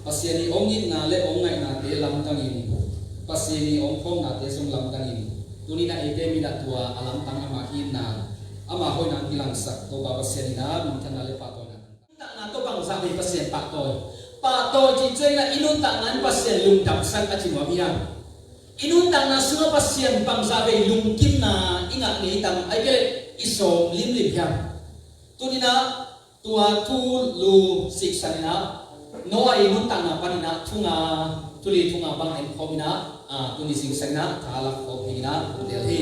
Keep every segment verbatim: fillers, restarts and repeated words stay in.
Pasian i hong itna le hong ngaihnate lamdangin, Pasian i hong khawmnate zong lamdangin, tuni-in ah eite min ah tua a lamdang ama itna, ama hoihna kilangsak Topa Pasian in ah minthanna le pahtawina. Nuntakna tawh bangzah vei Pasian pahtawi? Pahtawi cih ciangin ah i nuntakna in Pasian lungdamsak a ci nuam hiam? I nuntakna sungah Pasian bangzah vei lungkimna i ngah ngei tam, ahih kei leh i sawm limlim hiam? Tuni-in ah tua thulu siksan in ah, Noah i nuntakna panin ah thu nga, thu li thu nga bang en khawm in ah, ah, tuni siksan in ah tha lak khawm ding in ah tel hi.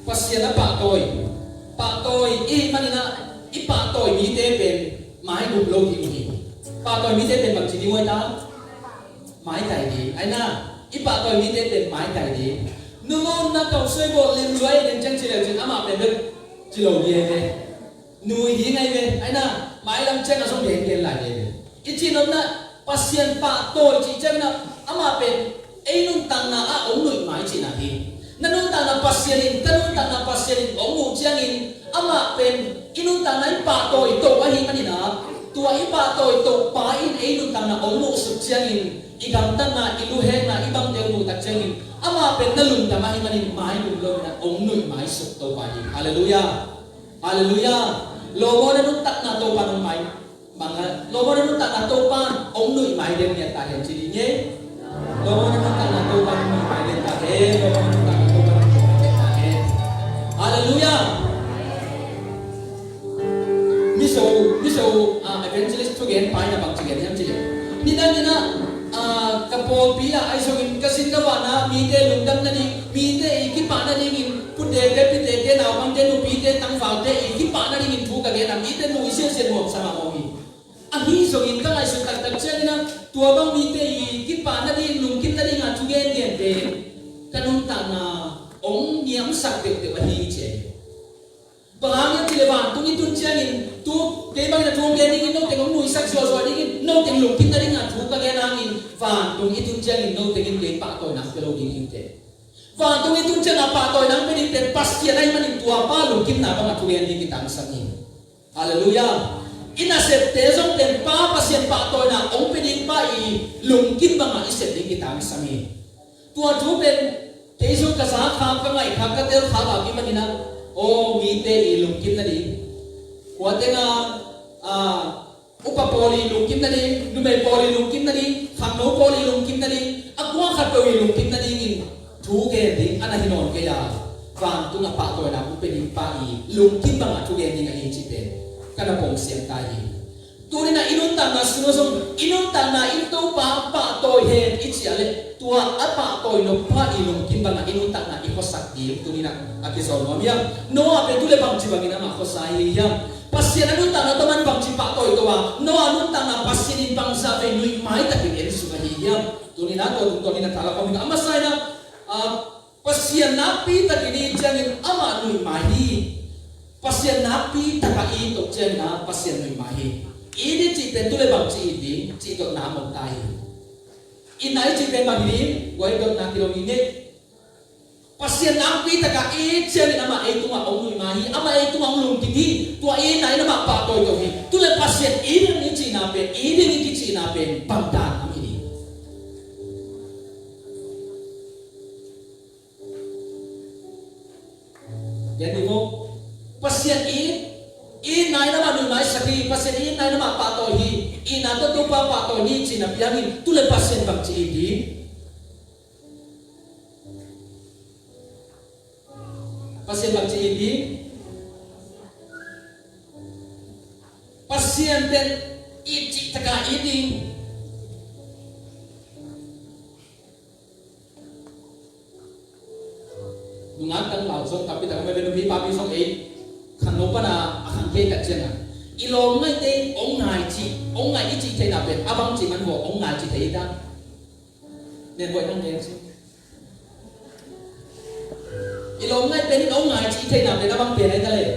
Pasian a pahtawi, pahtawi i hih manin ah i pahtawi mite pen maigum lo ding uh hi. Pahtawi mite pen bangci ding uh hi ta? Maitai ding. Ahi na, i pahtawi mite pen maitai ding. Nu nu na tawh soi bawl lim luai nen ciang ci leu cin amah pen bek ci lo ding ahi ve. Nui ding ahi ve. Ahi na, mailam ciang a zong gen gen lai ding ahi ve. I cih nopna, Pasian pahtawi cih ciangin ah amah pen ei nuntakna ah hong nuih mai cihna hi. Na nuntakna Pasian in, ka nuntakna Pasian in hong muh ciangin amah pen i nuntakna in pahtawi to ahih manin ah, tua i pahtawi to pa in ei nuntakna hong muhsuk ciangin i gamtatna, i luhekna, i bangte hong muh tak ciangin amah pen na lungdam ahih manin maigum lo in ah hong nuih maisuk Topa hi. Halleluiah. Halleluiah. Lawmawna nuntakna Topa in hong mai Bang a, lawmawna nuntakna Topa in hong nuih mai den ngiat ta hen ci ding hi. Lawmawna nuntakna Topa in hong nuih mai den ta hen. Lawmawna nuntakna Topa in hong nuih mai den ta hen. Halleluiah. Miso, miso, ah, evangelist thugen pa in a bang ci gen hiam ci leh, nidang in ah, ah, ka pawlpi ah ahi zongin ka sin ka van ah mite lungdam nading, mite i kipah nadingin, pute te, pite te, naupangte, nupite, tangvalte i kipah nadingin thu ka gen a, mite nuih siansian nuam sa mahmah hi. Ahi zongin ka ngaihsut taktak ciangin ah tua bang mite i kipah nading, lungkim nading a thugen gen pen ka nuntakna hong niamsak deuhdeuh ahi ci hi. Bang hang hiam cih leh vantung i tun ciangin tu kei bangin a thu hong gen dingin, note hong nuihsak zuahzuah dingin, note lungkim nading a thu ka gen hangin vantung i tun ciangin note in kei pahtawina hong pia lo ding hi teh. Vantung i tun ciangin a pahtawina hong pia ding pen Pasian ahih manin tua pa lungkimna bang a thugen ding kitangsam hi. Halleluiah. I nasepte zong pen pa Pasian pahtawina hong pia ding pa i lungkim bangah i sep ding kitangsam hi. Tua thu pen kei zong ka za kha, ka ngaih kha, ka tel kha, ka kiman in ah, aw, mite i lungkim nading, khua teng ah, ah, upa pawl i lungkim nading, numei pawl i lungkim nading, khangno pawl i lungkim nading, a kua khat peuh i lungkim nadingin thu gen ding a na hi nawn kei a, vantung a pahtawina hong pia ding pa i lungkim bangah thu gen ding ahi cih pen ka na pongsiam ta hi. Tuni-in ah i nuntakna sungah zong i nuntakna in Topa pahtawi hen i cih leh tua a pahtawi nop pa i lungkim bangah i nuntakna i khuasak ding tuni-in ah a kizawn nuam hiam? Noah pen tu leh bangci bangin amah khuasa hi hiam? Pasian a nuntakna tawh man bangci pahtawi to a, Noah nuntakna Pasian in bangzah vei nuih mai takin en suk ahi hiam? Tuni-in ah tua tungtawnin a thalak om hi. A masa in ah, ah, Pasian nakpi takin i it ciangin amah nuih mai hi. Pasian nakpi takah i it ciangin ah Pasian nuih mai hi. It i cih pen tu leh bangci it ding cih dotna om ta hi. Itna i cih pen bang hi ding, guai dotna kilawm hi ngei. Pasian nakpi takah i it ciangin amah ei tungah hong nuih mai hi, amah ei tungah hong lungkim hi. Tua itna in amah pahtawi to hi. Tu leh Pasian it ding i cihna pen, it ding i kicihna pen bang dan om hi ding? Gen dih maw? Pasian it, itna in amah nuih maisak hi. Pasian itna in amah pahtawi hi. Itna tawh Topa pahtawi ni cihna piangin tu leh Pasian bangci it ding? Pasian bangci it ding? Pasian pen it cih takah it ding. Nungak tangval zong tampi tak om hi ve, nupi papi zong ei khangno pana a khang kei tak ciangin i lawm ngaihte in hong ngai cih, hong ngai i cih theihna pen a bangci man vua hong ngai cih thei hi ta. Nen buai nang gen cih. I lawm ngaih pen in hong ngai cih theihna pen a bang pen ahi ta leh.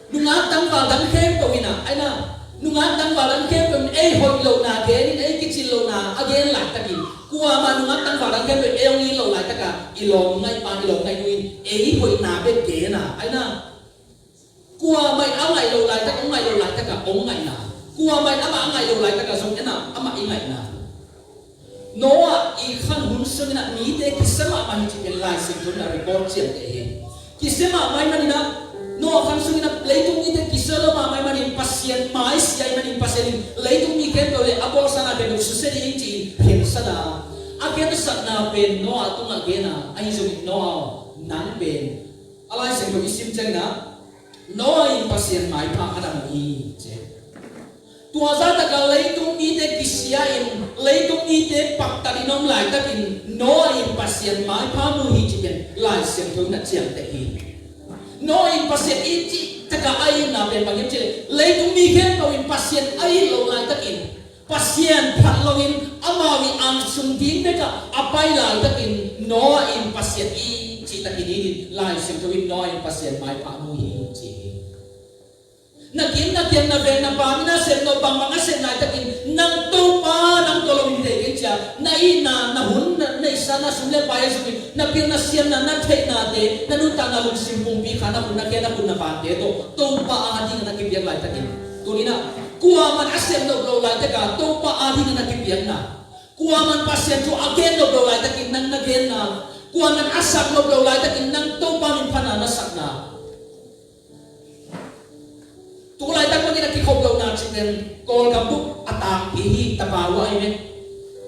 Nungak tangval dang khempeuh in ah, ahi na, nungak tangval dang khempeuh in ei hoih lohna gen in, ei kicin lohna a gen laitakin, kuamah nungak tangval dang khempeuh in ei hong it loh laitaka, i lawm ngaihpa, i lawm ngaihnu in ei hoihna bek gen a, ahi na. Kuamah in a ngaih loh laitak, hong ngaih loh laitak a hong ngaihna. Kuamah in amah a ngaih loh laitak a zong en a, amah i ngaihna. Noah i khan hun sungin ah mite kisia mahmah hi cih pen Lai Siangtho in ah record ciamteh hi. Kisia mahmah ahih manin ah Noah khan sungin ah leitung mite kisia lo mahmah ahih manin, Pasian maisia ahih manin, Pasian in leitung mi khempeuh le a bawlsa na pen susia ding ci-in khensat a, a khensatna pen Noah tungah gen a, ahi zongin Noah aw, nang pen, a Lai Siangtho i sim ciangin ah Noah in Pasian maipha a dam uh hi, ci. Tua zahtak a leitung mite kisia in, leitung mite paktat in om laitakin Noah in Pasian maipha mu hi cih pen Lai Siangtho in ah ciamteh hi. Noah in Pasian i cih tak a a itna pen bang hiam cih leh, leitung mi khempeuh in Pasian a it loh laitakin, Pasian phat loin amau i angsung ding bek ah a pai laitakin Noah in Pasian i cih takin i it in, Lai Siangtho in Noah in Pasian maipha mu hi, ci hi. Na kim, na kiang, na veng, na pam in a sep nop bangbang a sep laitakin, nang Topa nang tawh lo in thei kei cia, na itna, na hun, na neihsa, na sum le pai a zongin, na pilna siamna, na theihnate, na nuntakna lungsim pumpi kha, na hun, na khe, na hun, na vante tawh Topa a ding na kipiak laitakin, tuni in ah kuaman a sep nop lo laitak a Topa a ding na kipiakna, kuaman Pasian thu a gen nop lo laitakin nang na genna, kuaman a sak nop lo laitakin nang Topa min phatna na sakna. Tu laitak bangin a kikhop lohna cih pen Kawlgam bup a tangpi hi, tapawa ahi ve.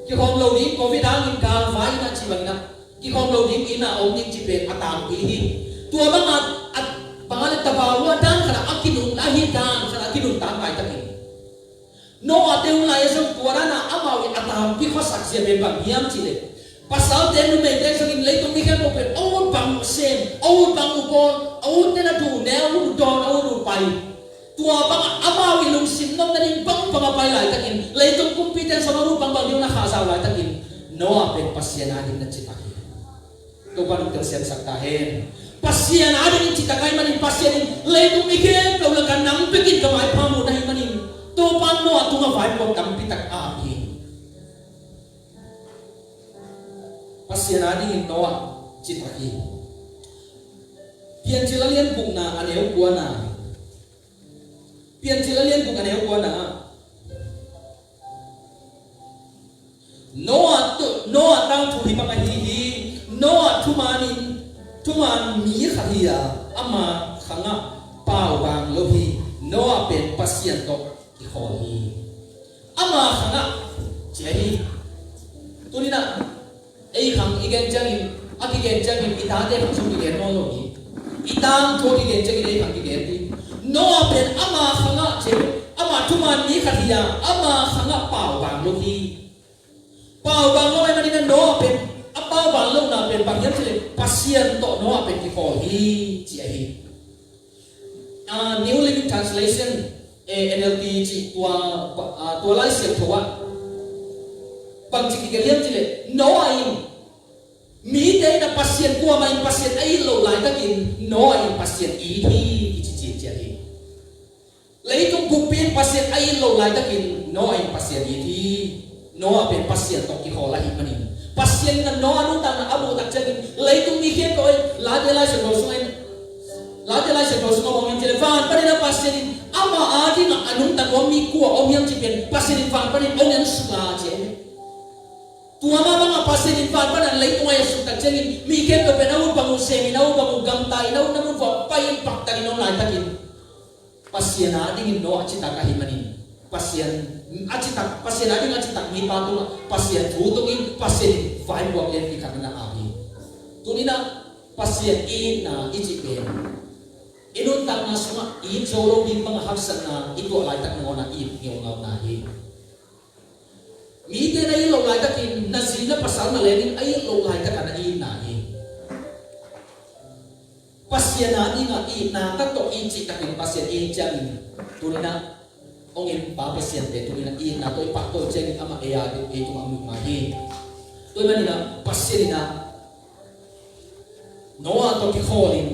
Kikhawm lo ding, Covid hangin galvai in a cih bangin a kikhawm lo ding inn ah om ding cih pen a tangpi hi. Tua bang a, a, bang a le tapawa dan khat ah a kinung, a hi dan khat ah a kinungta laitakin, Noah te hun lai ah zong tua dan a amau in a tangpi khuasak zia pen bang hiam cih leh, pasalte numeite zongin leitung mi khempeuh pen a ut bang uh sem, a ut bang uh bawl, a ut ten a duh ne, a ut uh dawn, a ut uh pai. Tua bang a amau i lungsim nopna ding bangbang a pai laitakin, leitung kumpite zong a ut bangbang ding uh na khahzau laitakin, Noah pen Pasian a ding na citak hi. Topa nungtel siamsak ta hen. Pasian a dingin citak ahih manin Pasian in leitung mi khempeuh lakah nang bekin ka maipha mu na hih manin, Topa Noah tungah vaipuak tampi tak a ap hi. Pasian a dingin Noah citak hi. Piancil a lian gukna a neu kuana. Piancil a lian guk a neu kuana ah, Noah tu, Noah tangthu hih bang ahi hi. Noah thumanin, thuman mi khat hi a, ama khangah pau bang lo hi. Noah pen Pasian tawh kikhawl hi. Ama khangah ci ahi. Tuni in ah ei khang i gen ciangin, a kigen ciangin i tate khang zong kigen nawn lo hi. I tangthu a kigen ciangin ei khang kigen hi. Noah pen ama khangah ci, ama thuman mi khat hi a, ama khangah pau bang lo hi. Pau bang lo ahih manin ah Noah pen, a pau bang lohna pen bang hiam cih leh Pasian tawh Noah pen kikhawl hi ci ahi. Ah, New Living Translation, eh, N L T cih tua, ah, tua Lai Siangtho ah bangci kigelh hiam cih leh, Noah in mite in a Pasian, kuamah in Pasian a it loh laitakin Noah in Pasian it hi, kici ciancian hi. Leitung buppi in Pasian a it loh laitakin Noah in Pasian it hi. Noah pen Pasian tawh kikhawl ahih manin, Pasian in a Noah nuntakna a muh tak ciangin, leitung mi khempeuh in, Late Lai Siangtho sungah in, Late Lai Siangtho sungah bang hiam cih leh, van panin a Pasian in ama a dingah a nungta nuam mi kua om hiam cih pen Pasian in van panin hong en suk a ci. Tua mah bangah Pasian in van panin leitung a et suk tak ciangin, mi khempeuh pen a ut bang uh sem in, a ut bang uh gamta in, a utna mun vuah pai in, paktat in om laitakin, Pasian a dingin Noah citak ahih manin, Pasian a citak, Pasian a ding a citak mipa tungah Pasian thu tungin, Pasian in vaipuak lianpi khat na ap hi. Tuni in ah Pasian itna i cih pen, i nuntakna sungah it zo lo ding bangah haksatna i tuah laitak nangawn ah it ngeungau na hi. Mite na it loh laitakin, na zi na pasal na leng in a it loh laitak a na itna hi. Pasian a dingah itna ka tawh i cih takin Pasian i ciangin, tuni in ah hong en pa Pasian pen tuni in ah itna tawh i pahtawi ciangin amah ei a ding, ei tungah muh mai hi. Tua ahih manin ah Pasian in ah Noah tawh kikhawl in,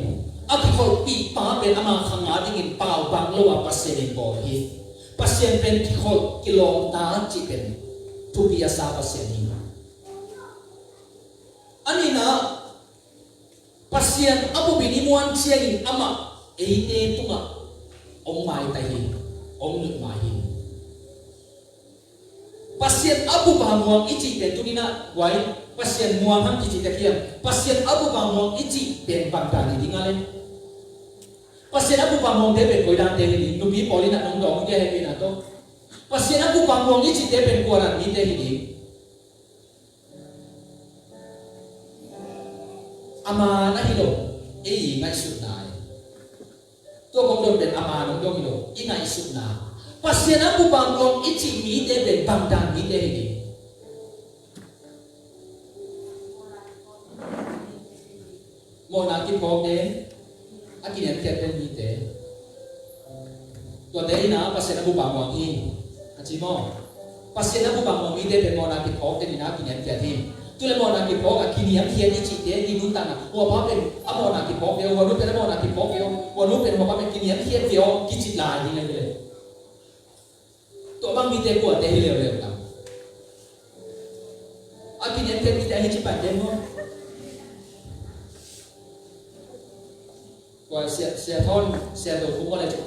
a kikholhpih pa pen ama khang a dingin pau bang lo a Pasian in bawl hi. Pasian pen kikholh kilawm ta cih pen thupi a sa Pasian hi. A nihna, Pasian a bupin i muan ciangin amah eite tungah hong maitai hi, hong lut mai hi. Pasian a bupa muang i cih pen tuni-in ah, guai, Pasian muang hang kici tek hiam? Pasian a bupa muang i cih pen bangtan hi ding a le? Pasian a bupa muangte pen koi dante hi ding? Nupi pawl in ah nong dawng uh dia he pen a tawh. Pasian a bupa muang i cihte pen kua dan mite hi ding? A man ahi lo, ei i ngaihsutna hi. Tua kong dong pen a man hong dong hi lo, i ngaihsutna. Pasian a bupa muang i cih mite pen bangtan mite hi ding? Mawhna kiphawkte, a kiniamkhiat pen mite. Tuate in ah Pasian a bupa muang hi, a ci maw? Pasian a bupa muang mite pen mawhna kiphawkte in ah kiniamkhiat hi. Tu le mawhna kiphawk a kiniamkhiat i cihte i nuntakna, hua pa pen a mawhna kiphawk ve aw, hua nu pen a mawhna kiphawk ve aw, hua nu pen hua pa pen kiniamkhiat ve aw kici lai ding ahi ve. Tua bang mite kuate hi leuleu tam? A kiniamkhiat mite ahi ci pai den maw? Kua sia, sia thawn, sia do kum kua le ci.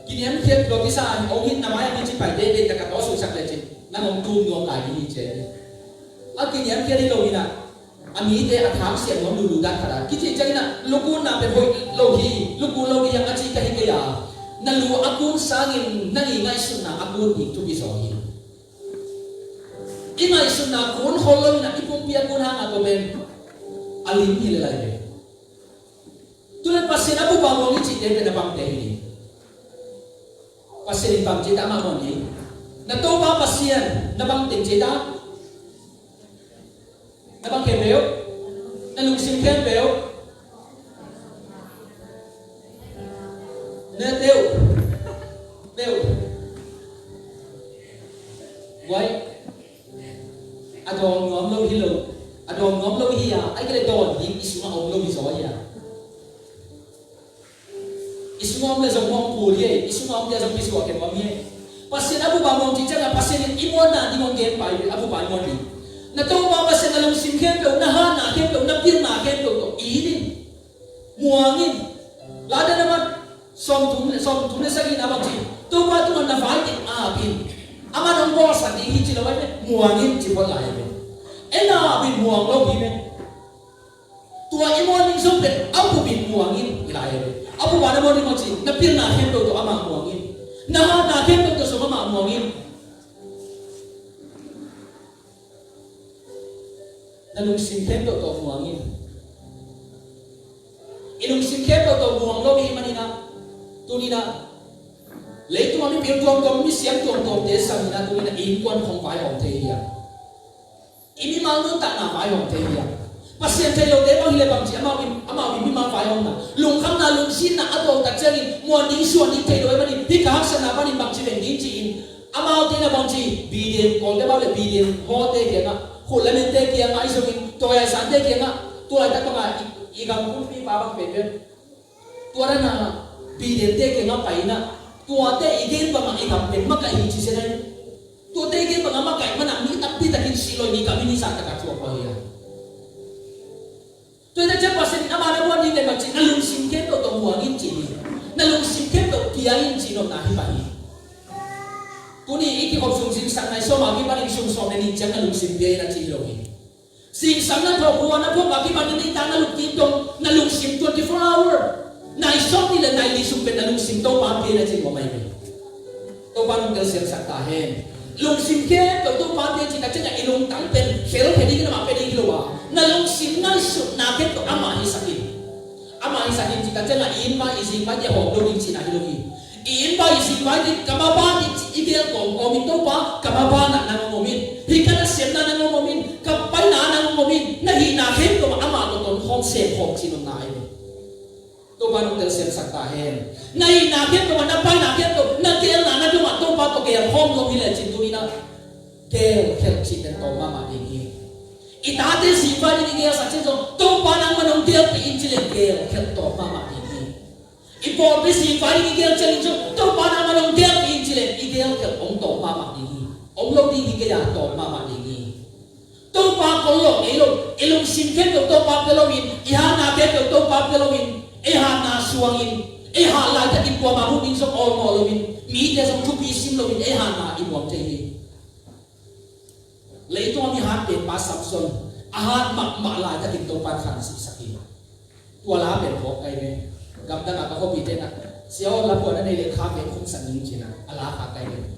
Kiniamkhiat lo kisa an ong hin na mai a kici pai den den taka tawh suksak le ci. Nang ong tum nuam lai hi ci. A kiniamkhiat hi lo hi na. A mite a thang siam nuam lulu dan khat a kici ciangin ah, lu kunna pen hoih lo hi, lu kun lo hi hiang a ci ka hi kei a. Na lu a kun sangin nang i ngaihsutna a kun ding thupi zaw hi. I ngaihsutna kun hol lo in ah i pumpi a kun hang a tua pen a lim hi le lai ve. Tu le Pasian a bupa muang i cihte pen a bangte hi ding? Pasian in bang ci ta mah muang ding? Na Topa Pasian na bang teng ci ta? Na bang khempeuh, na lungsim khempeuh, na teuh, teuh. Guai, a dawng nuam lo hi lo, a dawng nuam lo hi a, ai ka le dawn ding i sungah om lo hi zaw hi a. I sungah om le zong mawngpul hi, i sungah om le zong kisuah kei nuam hi. Pasian a bupa muang cih ciangin Pasian in i muanna ding hong gen pai, a bupa i muan ding. Na Topa Pasian na lungsim khempeuh, na hatna khempeuh, na pilna khempeuh tawh i in. Muang in. Late na mat sawmthum le, sawmthum le sagihna bang ci. Topa tungah na vai teng ap in. Amah nong bawlsak ding hi ci lo ai ve. Muang in ci phuan lai ai ve. En ap in muang lo hi ve. Tua i muan ding zong pen a bupin muang in i lai hi. A bupa na muan ding maw ci, na pilna khempeuh tawh amah muang in. Na hatna khempeuh tawh zong amah muang in. Na lungsim khempeuh tawh muang in. I lungsim khempeuh tawh muang lo i hih manin ah, tuni-in ah, leitung a mipil tuamtuam, misiam tuamtuamte sangin ah tuni-in ah i innkuan hong vaihawm thei hi a. I mimal nuntakna vaihawm thei hi a. Pasian thei lote bang hi leh bang ci, amau in, amau in mimal vaihawmna, lungkhamna, lungsinna a tuak tak ciangin muan ding suan ding thei lo ahih manin hih ka haksatna panin bang ci veng ding ci-in amaute na bang ci, Biden, Kawlte bau le Biden hawte kiangah, khut le mente kiangah, ahi zongin tawi aisante kiangah, tu laitak bangah i, i gam kumpipa bang pen pen Tua dan a Biden te kiangah pai in ah, tuate i gen bangah i gam pen makaih hi ci zen ahi. Tuate i gen bangah makaih manah mi tampi takin sih lo in i gam in i zahtak a thuak pah hi a. Tua hi tak ciang Pasian in ama na muan ding pen bang ci, na lungsim khempeuh tawh muang in ci hi. Na lungsim khempeuh pia in ci nopna hi pah hi. Tuni i kikhop sung zingsang nai sawm a kipanin sung sawm le nih ciang na lungsim pia in a ci hi lo hi. Zingsang na thawh, khua na phuak a kipanin nitak na lupkim dong, na lungsim twenty four hour, nai sawm nih le nai li sung pen na lungsim Topa pia in a ci nuam ahi ve. Topa nong telsiamsak ta hen. Lungsim khempeuh Topa pia in ci tak ciangah i lungtang pen felkhia dingin amah pia ding hi lo a, na lungsim ngaihsutna khempeuh amah hisak in. Amah hisak in ci tak ciangah i inn vai i zing vai te hawm lo ding cihna hi lo hi. I inn vai i zing vai ding, ka mabang in ci i gel kawmkawm in Topa, ka mabang ah nang hong om in. Hih ka nasepna nang hong om in, ka paina nang hong om in. Na hihna khempeuh ah amah tawh tong khawm sem khawm cih nopna ahi ve. Topa nong telsiamsak ta hen. Na hihna khempeuh ah, na paina khempeuh, na gelna na dong ah Topa tawh gel khawm nuam hi lecin tuni-in ah gel khelh cih pen tawm mahmah ding hi. I tate zing vai ding i gelsak ciang zong Topa nangmah nong gelpih in ci leh gel khelh tawm mahmah ding hi. I pawlpi zing vai ding i gel ciangin zong Topa nangmah nong gelpih in ci leh i gel khelh hong tawm mahmah ding hi. Om lo ding hi kei a, tawm mahmah ding hi. Topa kol lo, ei lo, i lungsim khempeuh Topa pia lo in, i hatna khempeuh Topa Suangin ei hat laitakin kuamah muh ding zong awlmawh loin, mite zong thupi sim loin ei hatna i muang thei hi. Leitungah mi hat penpa Samson a hat mahmah laitakin Topan khan sihsak hi. Tua la pen phawk kai ve. Gamdangah ka khuapite na, sia aw, la phuahna nei le kha pen khumsak ning ci-in ah a la kha kai ve.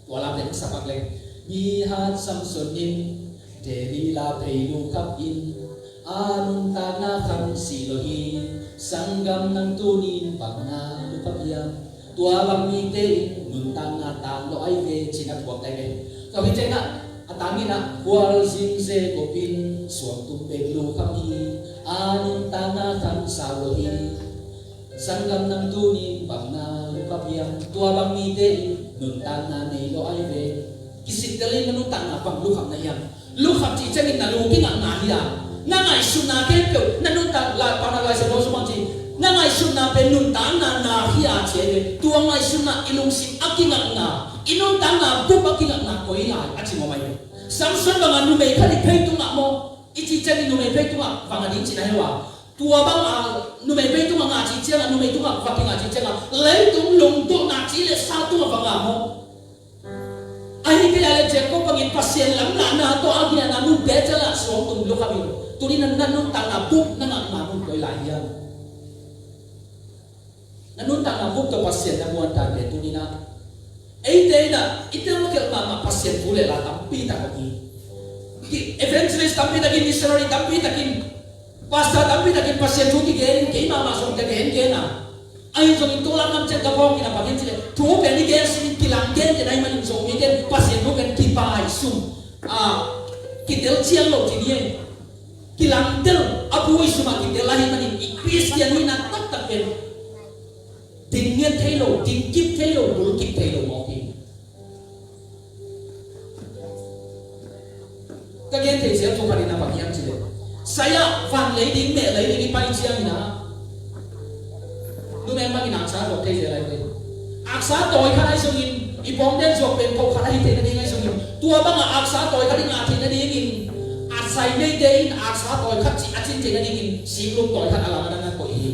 Tua la pen sa pak leng, mi hat Samson in Delila phei lukhap in, a nuntakna kham si lo hi. Sanggam nang tunin bang na lukhap hiam? Tua bang mite in nuntakna tang lo ai ve, ci-in a thuak tai ve. Tua hi ciangin ah a tangin ah, khualzin ze kop in suangtum bek lukham hi. A nuntakna kham sau lo hi. Sanggam nang tunin bang na lukhap hiam? Tua bang mite in nuntakna nei lo ai ve. Kisittel in na nuntakna bang lukhap na hiam? Lukhap cih ciangin na lu kingakna hi a, na ngaihsutna khempeuh, na nuntak la pana Lai Siangtho sung bang ci, na ngaihsutna pen nuntakna na hi a ci ai ve. Tua ngaihsutna, i lungsim a kingakna, i nuntakna bup a kingakna koi lai a ci mawk mai ve. Samson bangah numei khat i phei tungah maw, i cih ciangin numei phei tungah va ngah ding cihna hi lo a, tua bangah numei phei tungah ngah cih ciangah, numei tungah va kingah cih ciangah leitung lungdulhna ci le sa tungah va ngah maw? Ahi kei a leh Jacob bangin Pasian lamlahna tawh a ginatna mun Bethel ah suangtum lukham hi lo. Tuni na nuntakna bup na ngakna mun koi lai hiam? Na nuntakna bup tawh Pasian na muan ta leh tuni na, eite in ah i telkhialh mahmah Pasian thu le la tampi tak om hi. Evangelist tampi takin, missionary tampi takin, pastor tampi takin Pasian thu kigen in, kei mahmah zong ka gengen a. Ahi zongin tulak nam ciang ka phawk in a bang hiam cih leh, thu pen i gen simin kilang gentehna ahih manin Zomite in Pasian thu pen kipai sum, a, kitel ciang lo ci ni e. Kilang tel, a buai sumah kitel ahih manin i Khristian hihna taktak pen ding ngiat thei lo, ding kip thei lo, bul kip thei lo mawk hi. Ka gen thei zel thu khat in a bang hiam cih leh, sai-ah van lei ding, meh lei ding i pai ciangin ah, numei bangin aksa zuak thei zel lai ve. Aksa tawi khat ahi zongin i pawngden zuak pen pho khat ahi theih nading ahi zongin, tua bangah aksa tawi khat i ngah theih nadingin a sai neite in aksa tawi khat cih a cin theih nadingin singlum tawi khat a lam a dang a koih hi.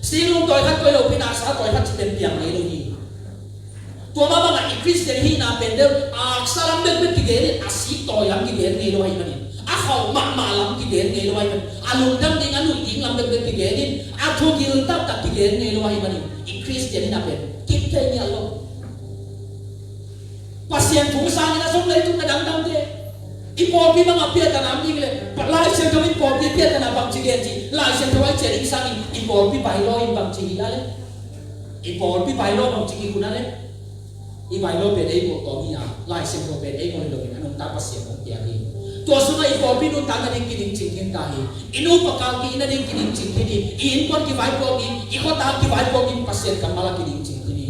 Singlum tawi khat koih lo pen aksa tawi khat cih pen piang ngei lo hi. Tua mah bangah i Khristian hihna pen del, a aksa lam bekbek kigen in, a sik tawi lam kigen ngei lo ahih manin, a khauh mahmah lam kigen ngei lo ahih manin, a lungdam ding, a nuih ding lam bekbek kigen in, a thugil taktak kigen ngei lo ahih manin, i Khristian hihna pen kip thei ngial lo. Pasian thu sangin a zong leitung na dangdangte. I pawlpi bangah piahtana om ding leh, Lai Siangtho in pawlpi piahtana bangci gen cih, Lai Siangtho a i ciah ding sangin i pawlpi bylaw in bangci hi a leh, i pawlpi bylaw bangci kikun a leh, i bylaw pen ei pawlpi hi a, Lai Siangtho pen ei pawlpi hi loin a nungta Pasian hong piak hi. Tua sungah i pawlpi nuntakna ding kiding cing khin ta hi. I nupa kal ki-itna ding kiding cing khin hi. I innkuan kivaipuak ding, i khuata kivaipuak ding Pasian kammal ah kiding cing khin hi.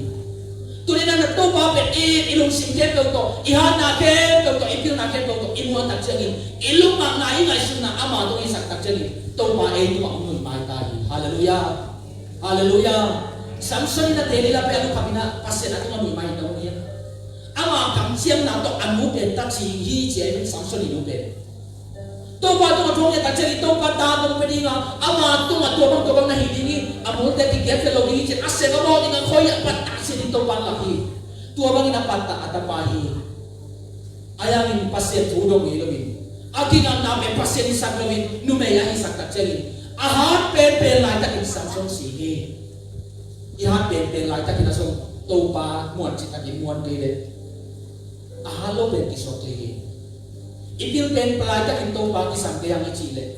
Tuni na na Topa pen i, i lungsim khempeuh tawh, i hatna khempeuh tawh, i pilna khempeuh tawh i muan tak ciangin, i lungngakna, i ngaihsutna ama tawh i sak tak ciangin, Topa ei tungah hong nui mai ta hi. Halleluiah. Halleluiah. Samson in a Delila pen a lukham in a Pasian a tungah nui mai ta hi. Ama kamciamna tawh a nu pen ta ci hi ci a, Samson i nu pen. Topa tungah thu hong ngen tak ciangin Topa ta hong pia ding a, ama tungah tua bang tua bang na hih ding hi, a multe kikiat vet lo ding hi ci-in a sep a bawh ding a khoi a pattah sin in Topa in lak hi. Tua bangin a pattah a tapa hi. Ahi hangin Pasian thu dong ngei loin, a kingakna pen Pasian hisak loin numei a hisak tak ciangin a hat penpen laitakin Samson si hi. I hat penpen laitakin a zong Topa muan citakin muan kei leh a hat lo pen kisuak thei hi. I pil pen laitakin Topa kisam kei hang i cih leh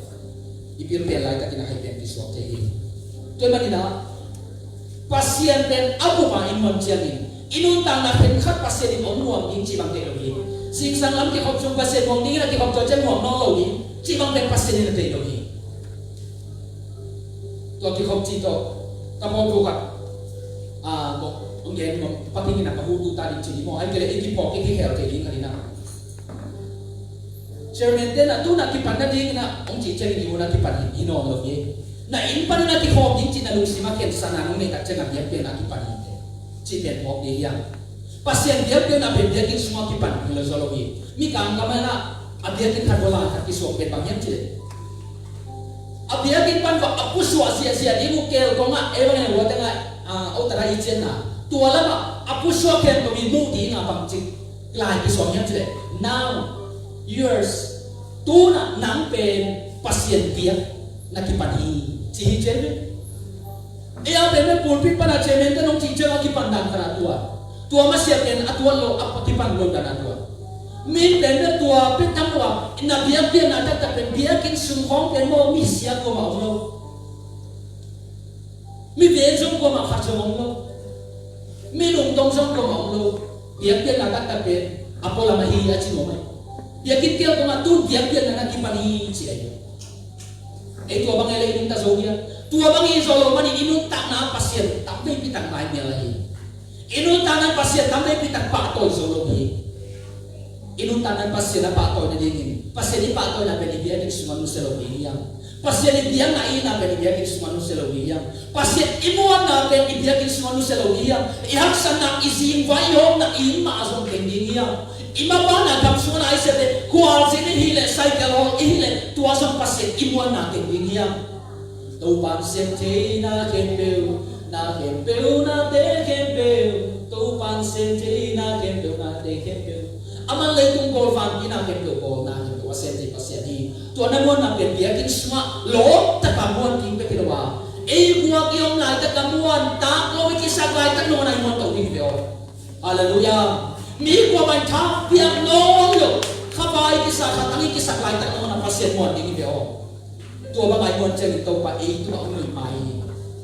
i pil pen laitakin a hai pen kisuak thei hi. Tua ahih manin ah Pasian pen a bup a i muan ciangin i nuntakna khenkhat Pasian in hong muang ding cih bang theih lo hi. Singsang lam kikhop sung Pasian muang ding in a kikhop tua ciang muang nawn lo ding cih bang pen Pasian in a theih lo hi. Tua kikhop cih tawh ka mawh thu khat, a, hong gen, hong paking in a ka hu tu ta ding ci ni maw, ahih kei leh i kiphawk i kikhel thei ding khat in a, chairman te na tuna kipan nading in a hong cih ciangin i hun a kipan hi, hi nawn lo hi. Na inn panin a kikhawm ding cih na lungsim a khensatna nong neih tak ciang a biakpiakna a kipan hi te cih pen phawk ding hi hang. Pasian biakpiakna pen biakinn sungah kipan hi lo zaw lo hi. Mikang gam ah a biakinn khat vua lai khat kisuak pen bang hiam cih leh, a biakinn pan vua a pusuah ziahziah ding uh kel kongah, ei bang en a ua tengah, a, ota ra i cianna tua lamah a pusuah khempeuh i muh dingah bangcik lai kisuang hiam cileh, now yours, tunah nang pen Pasian biak na kipan hi, ci hi cian ve. Ei a pen pen pulpit pana chairman te nong cih ciang a kipan dan kana tua. Tua masiah pen a tuan lo a kipan lo dan a tua. Mi pen pen tua pen tam lo a na biakpiakna taktak pen biakinn sung khawng pen maw mi sia kuamah om lo. Mi ven zong kuamah khat zong om lo. Mi lungdong zong kuamah om lo. Biakpiakna taktak pen a pualam ahi a ci nuam ai. Biakinn kel kongah tun biakpiakna na kipan hi ci ai. Ei tua bang ei le i nuntak zo hia? Tua bang i zo lo manin i nuntakna Pasian tam veipi tak lai mial ahi. I nuntakna Pasian tam veipi tak pahtawi zo lo hi. I nuntakna Pasian a pahtawi nadingin Pasian i pahtawina pen i biakinn sungah nusia lo ding hiam? Pasian i biakna i itna pen i biakinn sungah nusia lo ding hiam? Pasian i muanna pen i biakinn sungah nusia lo ding hiam? I haksatna, i zingvai, i hawmna, i innmah a zong teng ding hiam? I mapana gam sungah na i siate khualzin i hih leh, cycle hawl i hih leh, tua zong Pasian i muanna teng ding hiam? Topa'n sem thei na khempeuh, na khempeuh, nate khempeuh. Topa'n sem thei na khempeuh, nate khempeuh. Aman leitung bawl vanpi na khempeuh bawl, na khempeuh a sem thei Pasian hi. Tua na muanna pen biakinn sungah lawm taka muan ding bek hi lo a, ei guak i om laitak a muan tak lo, i kisak laitak lo na i muan to ding hi ve aw. Halleluiah. Mi kuamah in thang piak nawn lo, kha vai kisa, kha tang i kisak laitak lo na Pasian muan ding hi ve aw. Tua bang a i muan ciangin Topa ei tungah hong nuih mai hi.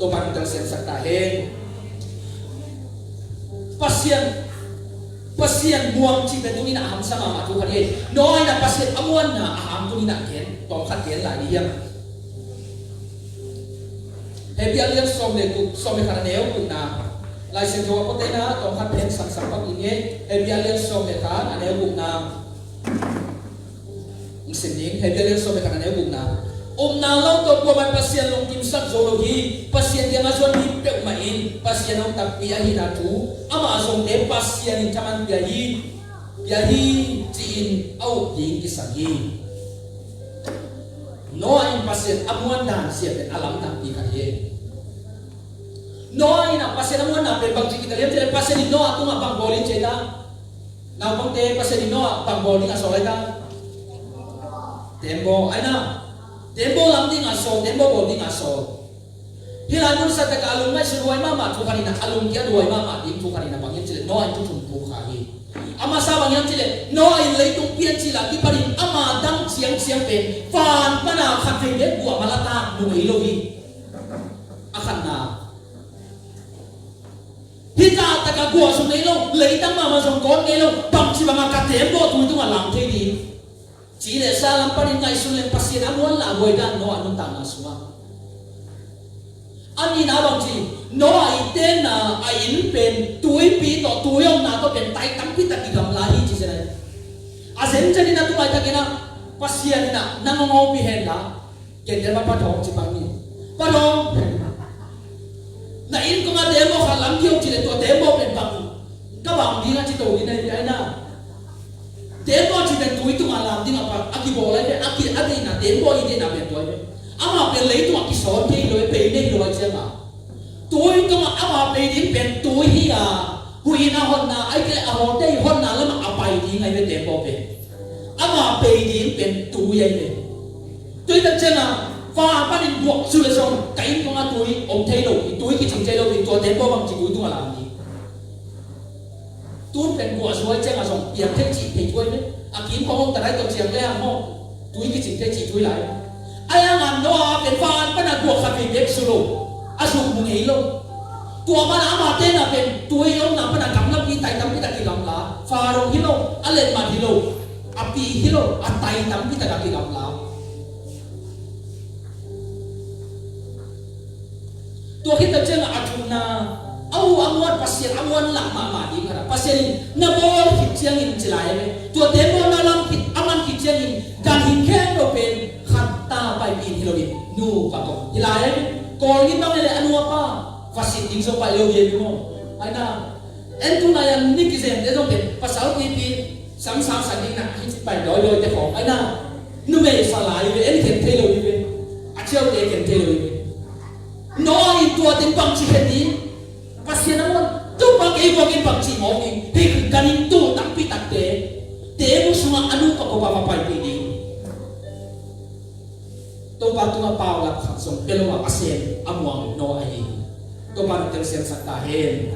Topa in telsiamsak ta hen. Pasian, Pasian muang cih pen tuni in a hamsa mahmah thu khat hi. Noah in a Pasian a muanna a hang tuni in a gen, tawm khat gen lai dih hiam? Hebru a lian sawm le guk, sawm le khat a neu gukna. Lai Siangtho a pawtena tawm khat pen samsam pak ing ei. Hebru a lian sawm le khat a neu gukna. Hong sim ning, Hebru a lian sawm le khat a neu gukna. Upna lo tawh kuamah in Pasian lungkimsak zo lo hi. Pasian kiangah zuan mi peuhmah in Pasian hong takpi ahihna thu, amah zongte Pasian in thaman pia hi, pia hi ci-in a up ding kisam hi. Noah in Pasian a muan dan sia pen a lamdangpi khat hi. Noah in a Pasian a muanna pen bangci kitel hiam cih leh Pasian in Noah tungah bang bawl in ci ai ta? Naupangte, Pasian in Noah bang bawl ding a sawl ai ta? Tembaw ai na. Tembaw lam ding a sawl, tembaw bawl ding a sawl. Hih lai mun sa takah a lung ngaihsut huai mahmah thu khat in a, a lung kia huai mahmah ding thu khat in a, bang hiam cih leh Noah in thu thum phu kha hi. A masa bang hiam cih leh Noah in leitung pian cil a kipanin ama dang ciangciang pen van pana khat vei bek guah mah la ta, mu ngei lo hi. A khatna. Hih zah takah guah zong ngei lo, leitang mahmah zong kawn ngei lo, bangci bangah ka tembaw tui tungah lam thei ding. Ci leh sa lam panin ngaihsun leh Pasian a muan lah huai dan Noah nuntakna sungah. A nihna bangci, Noah i tenna a inn pen tuipi tawh, tui omna tawh pen tai tampi tak kigamla hi ci zen ai. A zenzen in a tu laitakin a Pasian in a nang hong hopih hen la. Ken te ma pa thawng ci pang ni. Pa thawng. Na inn kong a tembaw khat lam kiau ci le tua tembaw pen bang. Ka bang ding a ci to ni na hi ai na. Tembaw ci pen tui tungah lam ding a pa a kibawl ai pen a ki a deihna tembaw i deihna pen tua ai pen. Amah pen leitung a kisawn thei lo ai, pei nei lo ai ciang a. Tui tungah amah pei ding pen tui hi a. Huih in a hotna ai kei a hawte i hotna lamah a pai ding ai pen tembaw pen. Amah pei ding pen tui ai pen. Tui tak ciangin, fa panin guak zu le zong, ka inn kong a tui om thei lo, i tui kicing thei lo, i tua tembaw bang ci tui tungah lam ni. Tun pen guah zuai ciangin zong, piang thei cih thei tuai me. A kim kong hong tarai tawh ciang le ang maw. Tui kicing thei cih tui lai. Ai ang ang Noah pen fa an pana guak khat vei bek su lo. A zuk mu ngei lo. Tua mana ama tena pen tui omna pana gamlapi tai tampi tak kigamla. Fa dong hi lo, a letmat hi lo. A pi hi lo, a tai tampi tak a kigamla. Tua khit tak ciangin a thumna, a u a muan Pasian a muan lah mahmah ding khat a. Pasian in na bawl khit ciangin ci lai a ve. Tua tembaw na lam khit, a man khit ciangin ganhing khempeuh pen khat ta paipih in hi lo in nu pa tawh hi lai a ve. Kawl ngim bang le a nu a pa va sit ding zong pai lo hi a ve maw. Ai na. En tu lai a ni kizem te zong pen pasal pipi sam sam sa ding na hi ci pai dawi dawi te khawng. Ai na. Numei sa lai ve, en khen thei lo hi ve. A ciau te khen thei lo hi ve. tungah paulap khat zong pia lo a, Pasian a muang Noah ahi hi. Topa in telsiamsak ta hen.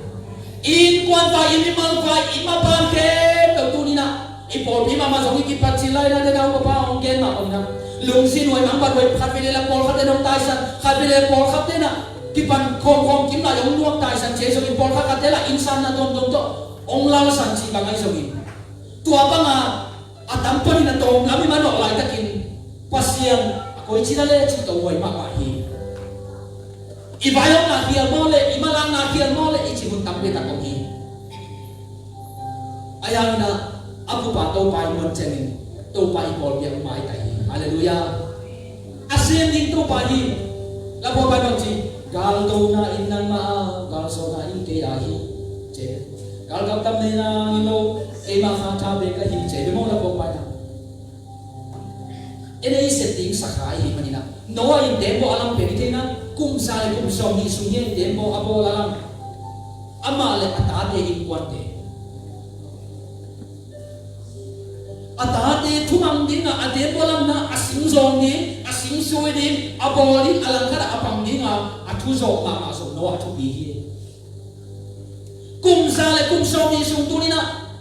I innkuan vai, i mimal vai, i maban khempeuh tuni-in ah, i pawlpi mahmah zong i kipat cil lai-in ah, den a upa hong gen mah bangin ah, lungsim huai mangbat huai, khat vei leh pawlkhat in hong taisan, khat vei leh pawlkhat in ah kipan khawmkhawm kim lai hong nuam taisan ci ahi zongin, pawlkhatkhat in ah innsanna tuamtuam tawh hong lalsan cih bang ahi zongin, tua bang a a tam panin a tawm lam i manawh laitakin Pasian a koici na le cih tawh huai mahmah hi. I vaihawmna khial maw le, i malakna khial maw le, i cih hun tampi tak om hi. Ahi hangin ah, a bupa Topa i muan ciangin, Topa i pawlpi ah hong maitai hi. Halleluiah. A sem ding Topa hi. Labuai Bible ci, "Galtona in nangmah a, galsawmna in kei a hi," ci. "Galkap tam nei nang hi lo, keimah kha tha bek ka hi," ci. Bia maw, Labuai Bible. En ei sep ding sakha ahi manin ah, Noah in tembaw a lam pen i theih na, kum za le kum sawmnih sung hi a, in tembaw a bawl a lam. Amah le a tate innkuante. A tate thumang ding a, a tembaw lamna a sing zawng ding, a sing suai ding, a bawl ding, a langkhat ah a pang ding a, a thu zawh mahmah zong Noah thupi hi. Kum za le kum sawmnih sung tuni-in ah,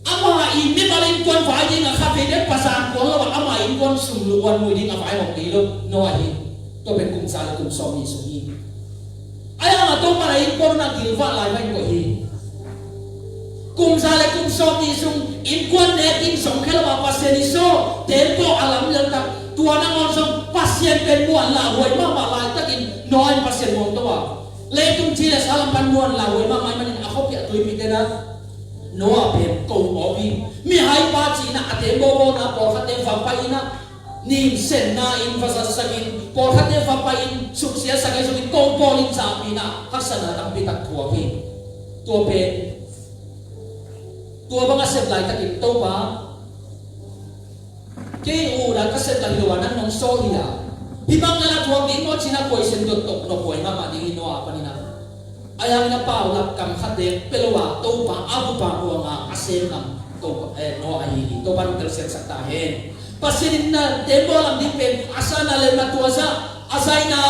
ama i mimal innkuan vai ding a, kha vei dek pazang kuan lo a, ama innkuan sung luan nui ding a vaihawm kei lo Noah hi. Tua pen kum za le kum sawmnih sung hi. Ahi hang a Topa in a innkuan hun a gilvah lai va in koih hi. Kum za le kum sawmnih sung innkuan nek in zong khia lo a, Pasian i sawl tembaw a lam lel tak, tua nangawn zong Pasian pen muan lauhuai mahmah laitakin Noah in Pasian muang to a, leitung ci le sa lam pan muan lauhuai mahmah ahih manin a khuapi a tuipite in ah Noah pen ko awk hi. Mihaipa cihna a tembaw bawlna pawlkhatte va pai in ah, nin senna in va zatsak in, pawlkhatte va pai in suksiatsak ahi zongin ko bawl in zahpih in ah haksatna tampi tak thuak hi. Tua pen, tua bang a sep laitakin Topa, kei u dan ka sep tak hi lo a, nang nong sawl hi a, hih bang na thuak ding maw ci-in a question dot tok nop huai mahmah ding hi Noah panin ah. Ahi hangin a paulap kam khat bek pia lo a, Topa a bupa muang a, a sem lam Topa, eh, Noah ahi hi. Topa in telsiamsak ta hen. Pasian in na tembaw lam ding pen a sanna letmat tua zah, a zaina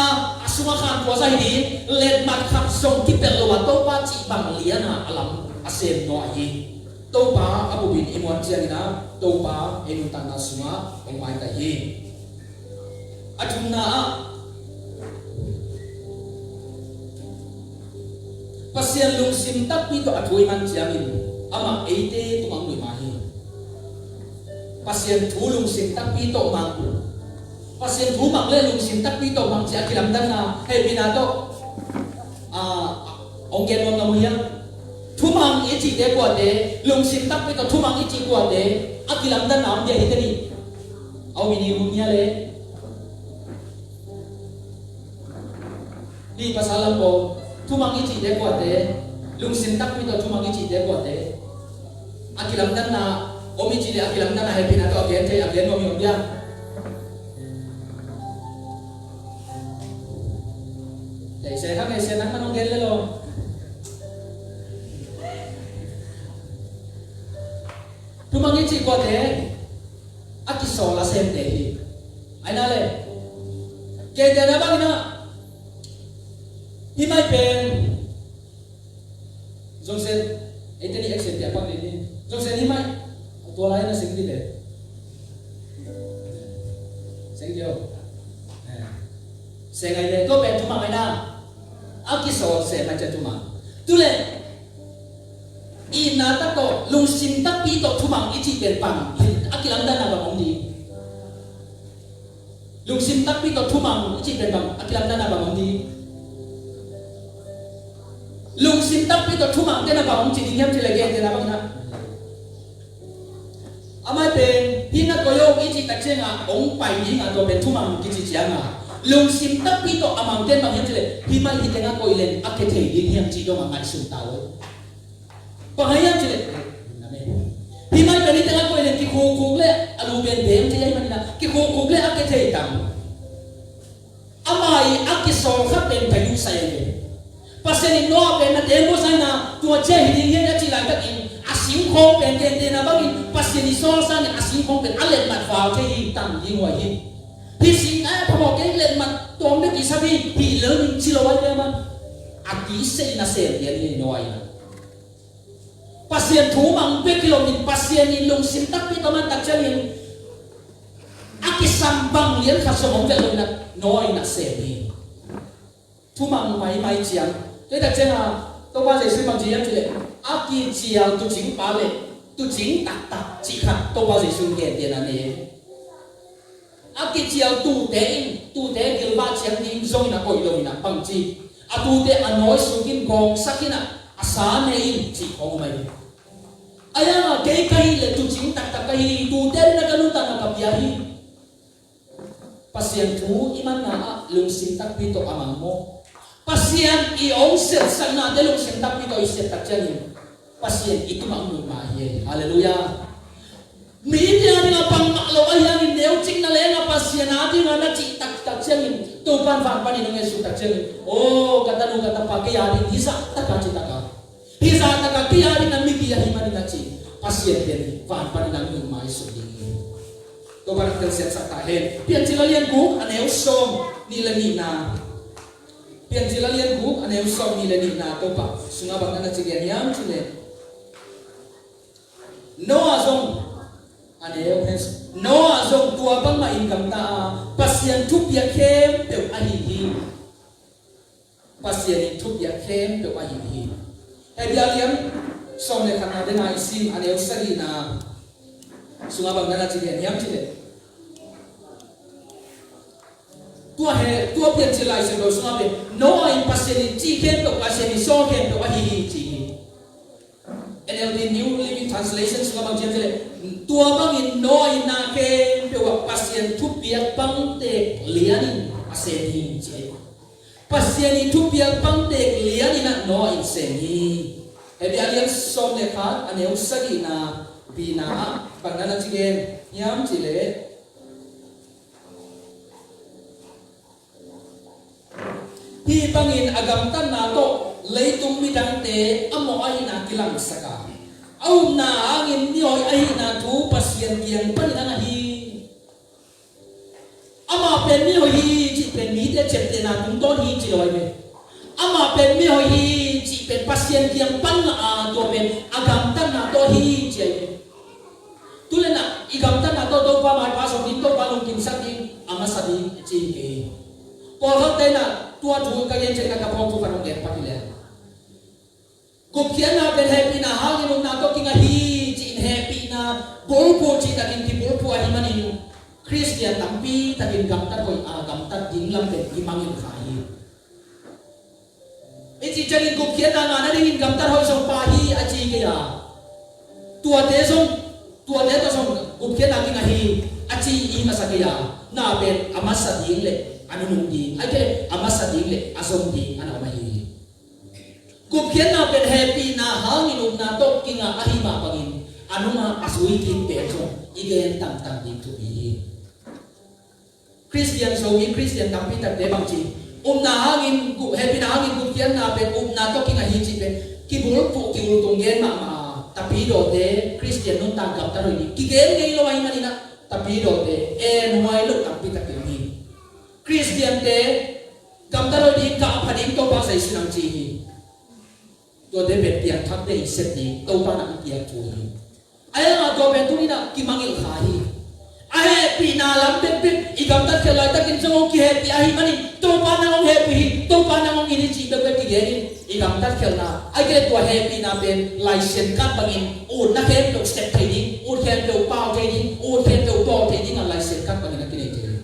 a sungah khan tua zah hi ding, letmat khat zong kipelh lo a, Topa cih bang lian a a lam a sem Noah ahi. Topa a bupin i muan ciangin ah, Topa ei nuntakna sungah hong maitai hi. A thumna ah, Pasian lungsim takpi tawh a thu i man ciangin amah eite tungah hong lui mah hi. Pasian thu lungsim takpi tawh mang, Pasian thu mang le lungsim takpi tawh mang cih a kilamdanna hehpihna tawh, ah, hong gen nuam na mu hiam? Thumang i cihte kuate, lungsim takpi tawh thumang i cih kuate, a kilamdanna om dia hi teh ni. A om i ni, hun hia le. Ni pasal lam pawl, thumang i cihte kuate, lungsim takpi tawh thumang i cihte kuate, a kilamdanna om i cih le, a kilamdanna hehpihna tawh a gen thei, a gen nuam i om dia. Thei se, hang ei se, nang man hong gen le lo. Thumang i cih kuate, a kisawl a semte hi. Ahi na le, kei te na bang na, hih mai pen, Zongsen, eite ni action pia pak ni ni. Zongsen hih mai. Tua lai na sing dih le. Sing dih o. Eh. Sing ai le. Tua pen thumang ai na. A kisawl se mai cia thumang. Tu le. Itna tak tawh, lungsim takpi tawh thumang i cih pen bang. A kilamdanna bang om ding. Lungsim takpi tawh thumang i cih pen bang, a kilamdanna bang om ding. Lungsim takpi tawh thumang te na bang hong ci ding hiam cih leh, gentehna bangin ah, amah pen hih na koih o i cih tak ciangin hong pai ding a, tua pen thumang kici ciangin, lungsim takpi tawh a mang ten bang hiam cih leh, hih mai hih tengah koih leng a kia thei ding hiam cih dong a ngaihsun ta uh. Bang hang hiam cih leh, hih mai pen hih tengah koih leng kikhukkuk leh a lu pen beng thei ahih manin ah, kikhukkuk leh a kia thei tam. Amah i a kisawl khat pen pai duhsah hi ve. Pasian in Noah pen na tembaw zaina tua cia hi ding hi a cih laitakin, a singkhawng pen, gentehna bangin Pasian i sawl sangin a singkhawng pen a letmat val thei hi, tam ding huai hi. Hi sing ai a phamawh kei leh man tawm bek kisam hi, hi lo ning ci lo ai bia man. A kisei na sem pian hi Noah in. Pasian thu mang bek hi lo ning, Pasian in lungsim takpi tawh man tak ciangin a kisam bang lian khat sawm om vel lo in a Noah in a sem hi. Thumang maimai ciang. Tua hi tak ciangin Topa Jesuh in bang ci hiam cih leh, a kicial tuucing pa le tuucing taktak cih khat Topa Jesuh in gentehna nei. A kicial tuute in tuute gilvah ciang ding zongin a koih lo in a bangci, a tuute a nawi suk in gawngsak in a, a sa ne in cih khawng om ahi. A yang a kei ka hih leh tuucing taktak ka hi, tuute in a ka nuntakna ka pia hi. Pasian thu i manna ah lungsim takpi tawh a mang maw? Pasian i hong siatsaknate lungsim takpi tawh i siat tak ciangin Pasian i tumah muhmah hi. Halleluiah. Mite a dingah pang mah lo ahi hangin neucikna lengah Pasian a dingah na cih taktak ciangin Topa in van panin hong ngetsak tak ciangin, aw ka tanu ka tapa, kei a ding hizah taka cih taka, hizah taka kei a dingah migi ahi manin a ci, Pasian pen van panin a muhmah i suk ding hi. Topa in a telsiatsak ta hen. Piancil a lian guk a neu sawm nih le nihna. Piancil a lian guk a neu sawm nih le nihna Topa sungah bang na na ci gen hiam cih leh, Noah zong a neu hen. Noah zong tua bangmah in gamta a, Pasian thupiak khempeuh a hih hi. Pasian in thupiak khempeuh a hih hi. Hebru a lian sawm le khatna dena i sim a neu sagihna sungah bang na na ci gen hiam cih leh, tua he, tua Piancil Lai Siangtho sungah pen Noah in Pasian in cih khempeuh, Pasian in sawl khempeuh a hih hi ci hi. N L T, New Living Translation sungah bang ci hiam cih leh, tua bangin Noah in na khempeuh ah Pasian thupiak pangtek lianin a sem hi ci hi. Pasian in thupiak pangtek lianin a Noah in sem hi. Hebru a lian sawm le khat a neu sagihna bina ah bang na na ci gen hiam cih leh, hih bangin a gamtatna tawh leitung midangte a mawh ahihna kilangsak a, a upna hangin mihoi ahihna thu Pasian kiang panin a ngah hi. Amah pen mihoi hi cih pen mite ciaptehna tungtawn hi ci lo ahi ve. Amah pen mihoi hi cih pen Pasian kiang pan ngah a, tua pen a gamtatna tawh hi ci ahi ve. Tu le na i gamtatna tawh Topa maipha sawm ding, Topa lungkimsak ding a masa ding ci hi kei. Pawlkhatte na tua thu ka gen ciangin ka phawk thu khat hong gen pak hi leh, gupkhiatna pen hehpihna hangin upna tawh kingah hi ci-in hehpihna bulphuh cih takin kibulphuh ahih manin Khristian tampi takin gamtat hoih a, gamtat ding lam pen kimangngilh kha hi. I cih ciangin gupkhiatna ngah nadingin gamtat hoih zong pha hi a ci kei a, tuate zong, tuate tawh zong gupkhiatna kingah hi a ci i masa kei a, na pen a masa ding le a nunung ding, ahih kei leh a masa ding le a zom ding a na om ahi hi. Gupkhiatna pen hehpihna hangin upna tawh kingah ahih mah bangin a nunga a zui kik pen zong i gen tangtang ding thupi hi. Khristian Zomi, Khristian tampi takte bangci, upna hangin, hehpihna hangin gupkhiatna pen upna tawh kingah hi cih pen kibulphuh, ki-ultung gen mahmah a, tapidawte Khristian nuntak gamtat hoih ding kigen ngei lo ahih manin ah, tapidawte en huai lo tampi tak hi. Khristiante gamtat hoih ding, kah pha ding Topa Jesuh in hong ci hi. Tuate pen piangthakte in sep ding Topa in hong piak thu hi. A hang a tua pen tuni-in ah kimangngilh kha hi. A hehpihna lam bekbek i gamtat khial laitakin zong hong kihehpih ahih manin, Topa nang hong hehpih hi, Topa nang hong it hi cih bekbek kigen in i gamtat khialna, ahih kei leh tua hehpihna pen laisiangtho bangin utna khempeuh sep thei ding, ut khempeuh pau thei ding, ut khempeuh bawl thei ding a laisiangtho bangin a kinei thei hi.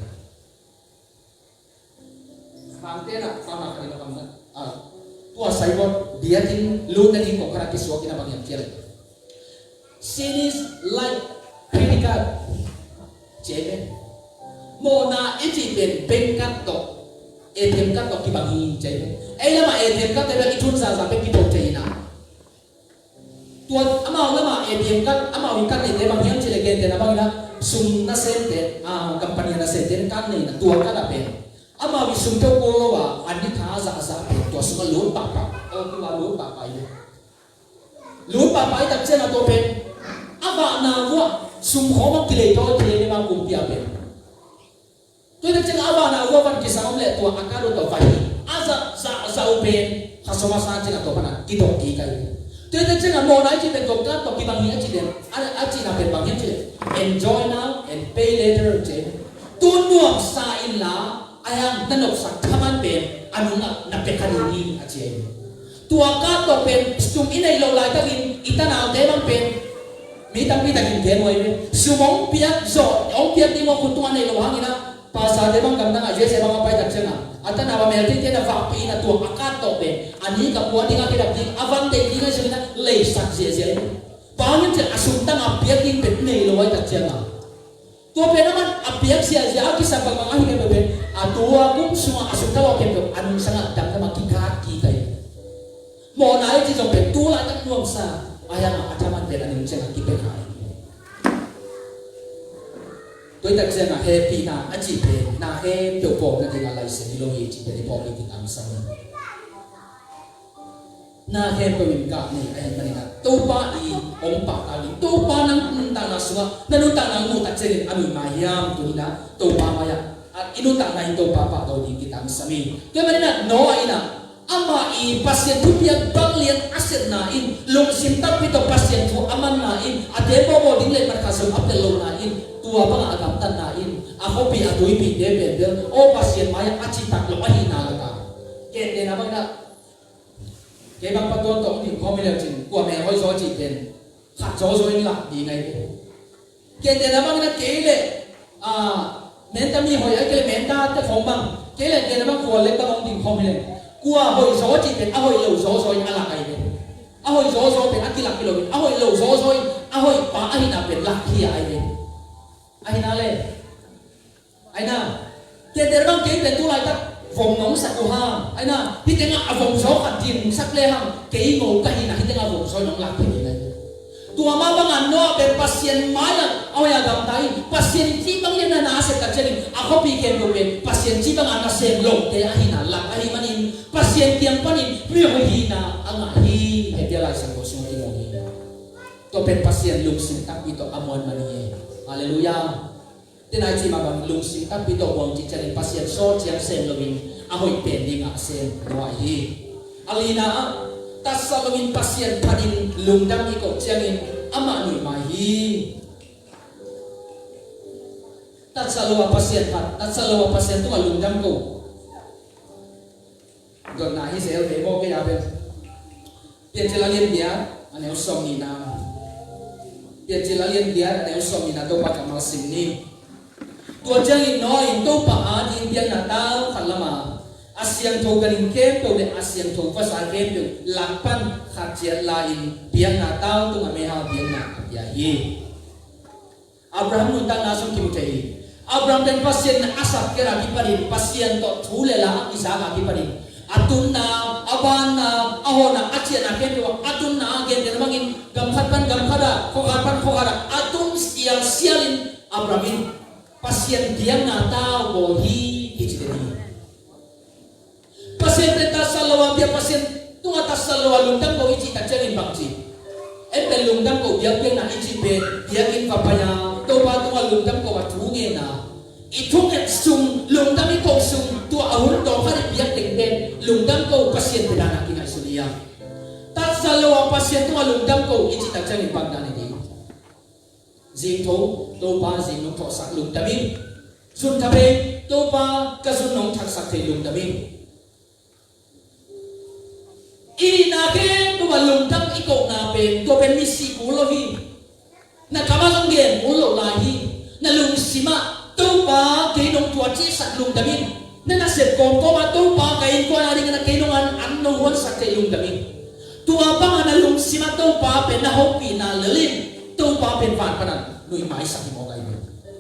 Bangte na, bangmah khat in a bang na. Ah, tua signboard biakinn lutna ding kong khat a kisuak in a bang hiam cih leh, "Sin is like credit card." Ci hi ve. Mawhna i cih pen bank card tawh, A T M card tawh kibang hi ci hi ve. Ei lamah A T M card te bel i thun zahzah bek kithok thei hi na. Tua amau lamah A T M card, amau in card neite bang hiam cih leh gentehna bangin ah sum nasemte, ah, company a nasemte in card nei in ah tua card ah pen amau in sum peuh kul lo a, an ni tha zahzah pen tua sungah lut pahpah, aw, tua lut pahpah hi. Lut pahpah hi tak ciangin ah tua pen a vahna vuah sum khawng a kileitawi thei hi, amau kumpi ah pen. Tua hi tak ciangah a vana uh a van kisam om leh tua a kat uh tawh va hi. A zah zah zah uh pen kha sawm a sa ciangah tua pana kidok kik ahi. Tua hi tak ciangah mawhna i cih pen tua kat tawh kibang hi a cih pen a, a cihna pen bang hiam cih leh enjoy now and pay later ci. Tu nuamsa inla a hiang na nopsak thaman pen a nungah na pia kha ding hi a ci ahi. Tua kat tawh pen sum i neih loh laitakin i tanaute bang pen mi tampi takin gen uh ahi ve. Sum hong piak zawh hong piak ding hong khut tungah neih loh hangin ah pastorte bang gamdang ah U S A bang a pai tak ciangah a tanau a mel teitei na vakpih in a tua a kat tawh pen a ni ka pua ding a kidap ding a van deih ding a zong in ah leisak ziahziah in. Bang hangin ciah a sum tang a piak ding pen nei lo ahi tak ciangah tua pen a man a piak ziahziah a kisam bangbang ahi kei pen a tua kum sungah a sum tang a piak pen a nungsangah damdam a kikhat kik ahi. Mawhna i cih zong pen tu laitak nuamsa a hiangah a thaman pen a nung ciangah kipia kha ahi. Tua hi tak ciangah hehpihna a cih pen na khempeuh phawk nadingah laisen hi lo hi cih pen i phawk ding kitamsa hi. Na khempeuh in gah nei ahih manin ah Topa i hong pahtak ding, Topa nang nuntakna sungah na nuntakna hong muh tak ciangin a nuihmai hiam tuni-in ah Topa mai-ah i nuntakna in Topa pahtawi ding kitamsa hi. Tua hi manin ah Noah in ah amah i Pasian thupiak bang lian a sepna in lungsim takpi tawh Pasian thu a manna in a te bawhbawh ding leh matkhat zong a pelh lohna in tua bangah a gamtatna in a khuapi a tuipite pen bel aw Pasian mai-ah a citak loh ahihna lakah gentehna bangin ah kei bang patuan tawh hong ding khawm hi leh cin kua mel hoih zaw cih pen khat zawzaw in lak ding ahi ve. Gentehna bangin ah kei leh menta mi hoih ahih kei leh menta te khawng bang kei leh gentehna bang kua lek bang hong ding khawm hi leh kua hoih zaw cih pen a hoih lo zawzaw in a lak ahi ve. A hoih zawzaw pen a kilak hi lo in a hoih lo zawzaw in a hoih pa ahihna pen lak hi a ahi ve. Ahihna leh Aina, tete bang kei pen tu laitak vom nong sak uh hang. Aina, hih tengah a vom zaw khat ding sak le hang. Kei ngo ka hina hih tengah vom zaw nong lak thei ding ahi. Tua mah bangah Noah pen Pasian mai-ah a hoih a gamta in Pasian cih bang lian na na a sep tak ciangin a khuapi khempeuh pen Pasian cih bangah nasem lote ahihna lak ahih manin Pasian kiang panin mi hoih hihna a ngah hi. Hih tia Lai Siangtho sungah i mu hi. Tua pen Pasian lungsim takpi tawh a muan man hi. Halleluiah. Tena i cih mah bang lungsim takpi tawh buang cih ciangin Pasian sawt ciang sem loin a hoih pen dingah a sem Noah hi. A lina ah tatsat loin Pasian phatin lungdam i koh ciangin amah nuihmai hi. Tatsat lo ah Pasian phat, tatsat lo ah Pasian tungah lungdam ko. Dotna hi zel ve maw kei a pen. Piancil a lian giat a neu sawm nihna. Piancil a lian giat a neu sawm nihna Topa kammal sim ni. Tua ciangin Noah in Topa ading biakna tau khat lama a siangtho ganhing khempeuh le a siangtho vasa khempeuh lak pan khat ciat la-in biakna tau tungah meihal biakna a pia hi. Abraham nuntakna sung kimu thei hi. Abraham pen Pasian in a sap kera kipanin Pasian tawh thu le la a kizak a kipanin a tunna, a vanna, a hawhna, a ciahna khempeuh ah a tunna a gentehna bangin gam khat pan gam khat ah, khua khat pan khua khat ah a tun sialsial in Abraham in Pasian biakna tau bawl hi, hi ci den hi. Pasian pen tatsat lo a biak Pasian tungah tatsat lo a lungdam ko i cih tak ciangin bang ci? En pen lungdam ko biakpiakna i cih pen biakinn va pai a Topa tungah lungdam ko a thu ngen a i thunget sung lungdam i ko sung tua a hun tawm khat i biak teng pen lungdam ko Pasian pen dana kingaihsun hi a. Tatsat lo a Pasian tungah lungdam ko i cih tak ciangin bang dan i ding? Zingtho Topa zing nong thawhsak lungdam in. Zun thapen Topa ka zun nong thaksak thei lungdam in. I na khempeuh ah lungdam i kohna pen tua pen misi kul lo hi. Na kamah zong gen kul lo lai hi. Na lungsim ah Topa kei nong tua cihsak lungdam in. Na nasep kawmkawm ah Topa ka innkuan a dingin a kei nong an an nong huansak thei lungdam in. Tua bangah na lungsim ah Topa pen na hopihna lel in Topa pen van panah nuihmaisak hi mawk ahi hi.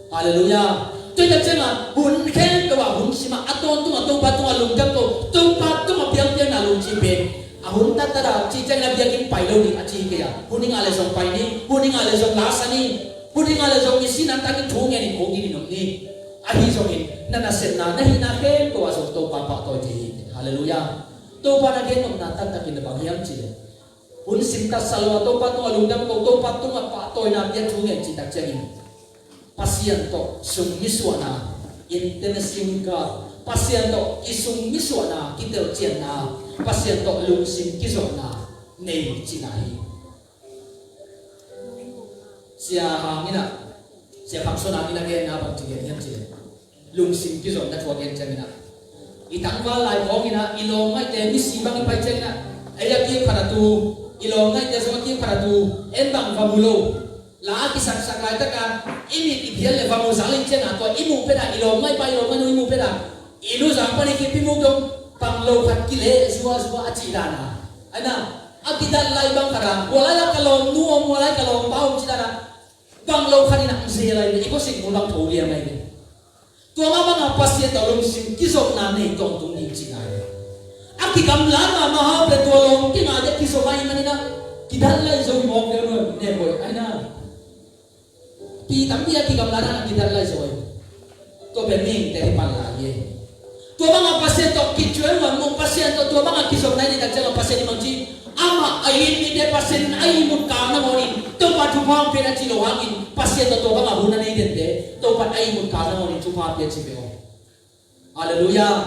Halleluiah. Tua hi tak ciangah hun khempeuh ah hun simah a tawntungah Topa tungah lungdam ko, Topa tungah piangpiangna lungsim pen a hun taktak ah cih ciangin a biakinn pai lo ding a ci kei a, hun i ngah le zong pai ni, hun i ngah le zong lasa ni, hun i ngah le zong i sin an tangin thu ngen in kong in i nom ni. Ahi zongin na nasepna na hihna khempeuh ah zong Topa pahtawi thei hi. Halleluiah. Topa na gen nopna taktakin na bang hiam cih leh hun sim taksa lo a Topa tungah lungdam ko, Topa tungah pahtawina pia thu ngen cih tak ciangin Pasian tawh sung misuahna Intimacy with God. Pasian tawh kisung misuahna, kitelcianna, Pasian tawh lungsim kizopna nei cihna hi. Sia Hang in ah, Sia Phangson Hang in ah genna bang ci gen hiam cih leh, lungsim kizopna thu a gen ciangin ah, i tangval lai khawngin ah i lawmngaihte misi bang i pai ciangin ah, ei a kik phat a tu, i lawmngaihte zong a kik phat a tu, en bang va mu lo. La a kisaksak laitak a i mit i phial le va mu zal in ciangin ah, tua i muh pen ah, i lawmngaih pa, i lawmngaih nu i muh pen ah, i luzang pan i kip i muk dong, pang lo khat kile zuazua a cih dan a, ai na, a kidat lai bang khat a, hua lai ah ka lawmnu om, hua lai ka lawmpa om cih dan a, bang lo khat in ah ze lai le i khuasik mu bang tho liam ai le. Tua mah bangah Pasian tawh lungsim kizopna nei tawntung ding cihna hi. A kigamla mahmah a, pen tua lawm kingah ding a kizop ahih manin ah, kidat lai zo hi mawk deuh nuam, ne buai ai na. Pi tampi a kigamla dan a kidat lai zo hi. Tua pen mihingte hi pan lai hi. Tua bangah Pasian tawh kicuai nuam mawk, Pasian tawh tua bangah kizopna i neih tak ciangah Pasian in bang ci, amah a it mite Pasian in a ihmut kang nangawnin Topa thupha hong pia in a cih loh hangin, Pasian tawh tua bangah hun a nei dente Topa in a ihmut kang nangawnin thupha pia ci ve aw. Halleluiah.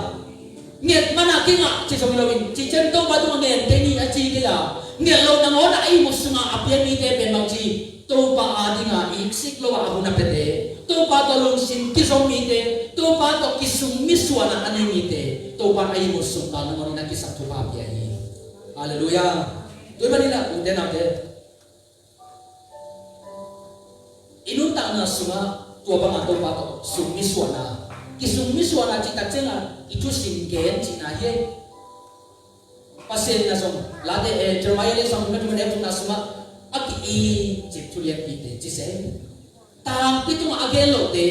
Nget man a kingah ci zong hi loin, ci ciang Topa tungah ngen kei ni a ci kei a, nget loh nangawn a ihmut sungah a pia mite pen bang ci, Topa adingah i iksik lo a hun a piate, Topa tawh lungsim kizom mite, Topa tawh kisung misuahna a nei mite, Topa in a ihmut sung kang nangawnin a kisap thupha pia hi. Halleluiah. Tua ahih manin ah ute naute, i nuntakna sungah tua bangah Topa tawh sung misuahna, kisung misuahna cih tak ciangah i thusim gen cihna hi. Pasian in a zong, Late, eh, Jeremiah lian sawm thum le thum a neu thumna sungah a ki-im cih thu lianpite ci se. Tangpi tungah a gen lohte,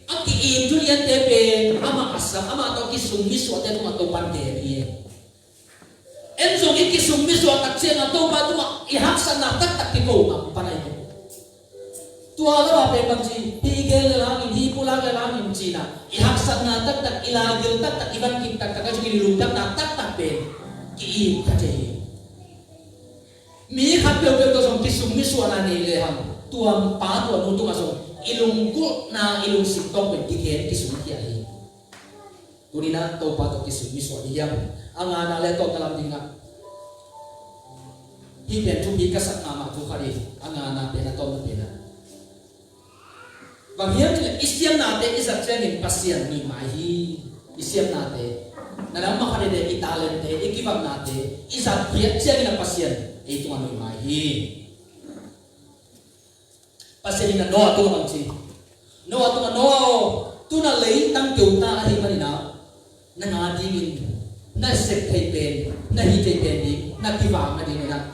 a ki-im thu liante pen amah a sam, amah tawh kisung misuahte tungah Topa in gen hi. En zong i kisung misuah tak ciangah Topa tungah i haksatna taktak kiko ngam pan ahi hi. Tua lo a pen bang ci, hih i gen lel hangin, hih i pulak lel hangin ci-in ah, i haksatna taktak, i lagil taktak, i van kik taktak, a zong i lungdamna taktak pen ki-im kha thei hi. Mi khat peuhpeuh tawh zong kisung misuahna nei lehang, tua pa tua nu tungah zong i lunggulhna, i lungsim tawng pen kigen kisung khia hi. Tuni-in ah Topa tawh kisung misuah ding hiam? A ngana le a tawpna lam dingin ah, hih pen thupi ka sak mahmah thu khat hi. A ngana pen, a tawpna pen ah, bang hiam cih leh i siamnate i zat ciangin Pasian mihmai hi. I siamnate, na nang mah khat hi leh i talentte, i kibamnate i zat khiat ciangin ah Pasian ei tungah mihmai hi. Pasian in ah Noah tungah bang ci? Noah tungah, Noah aw, tu-in ah leitang keu ta ahih manin ah, nang a dingin na sep thei pen, na hih thei pen ding, na kivak nadingin ah,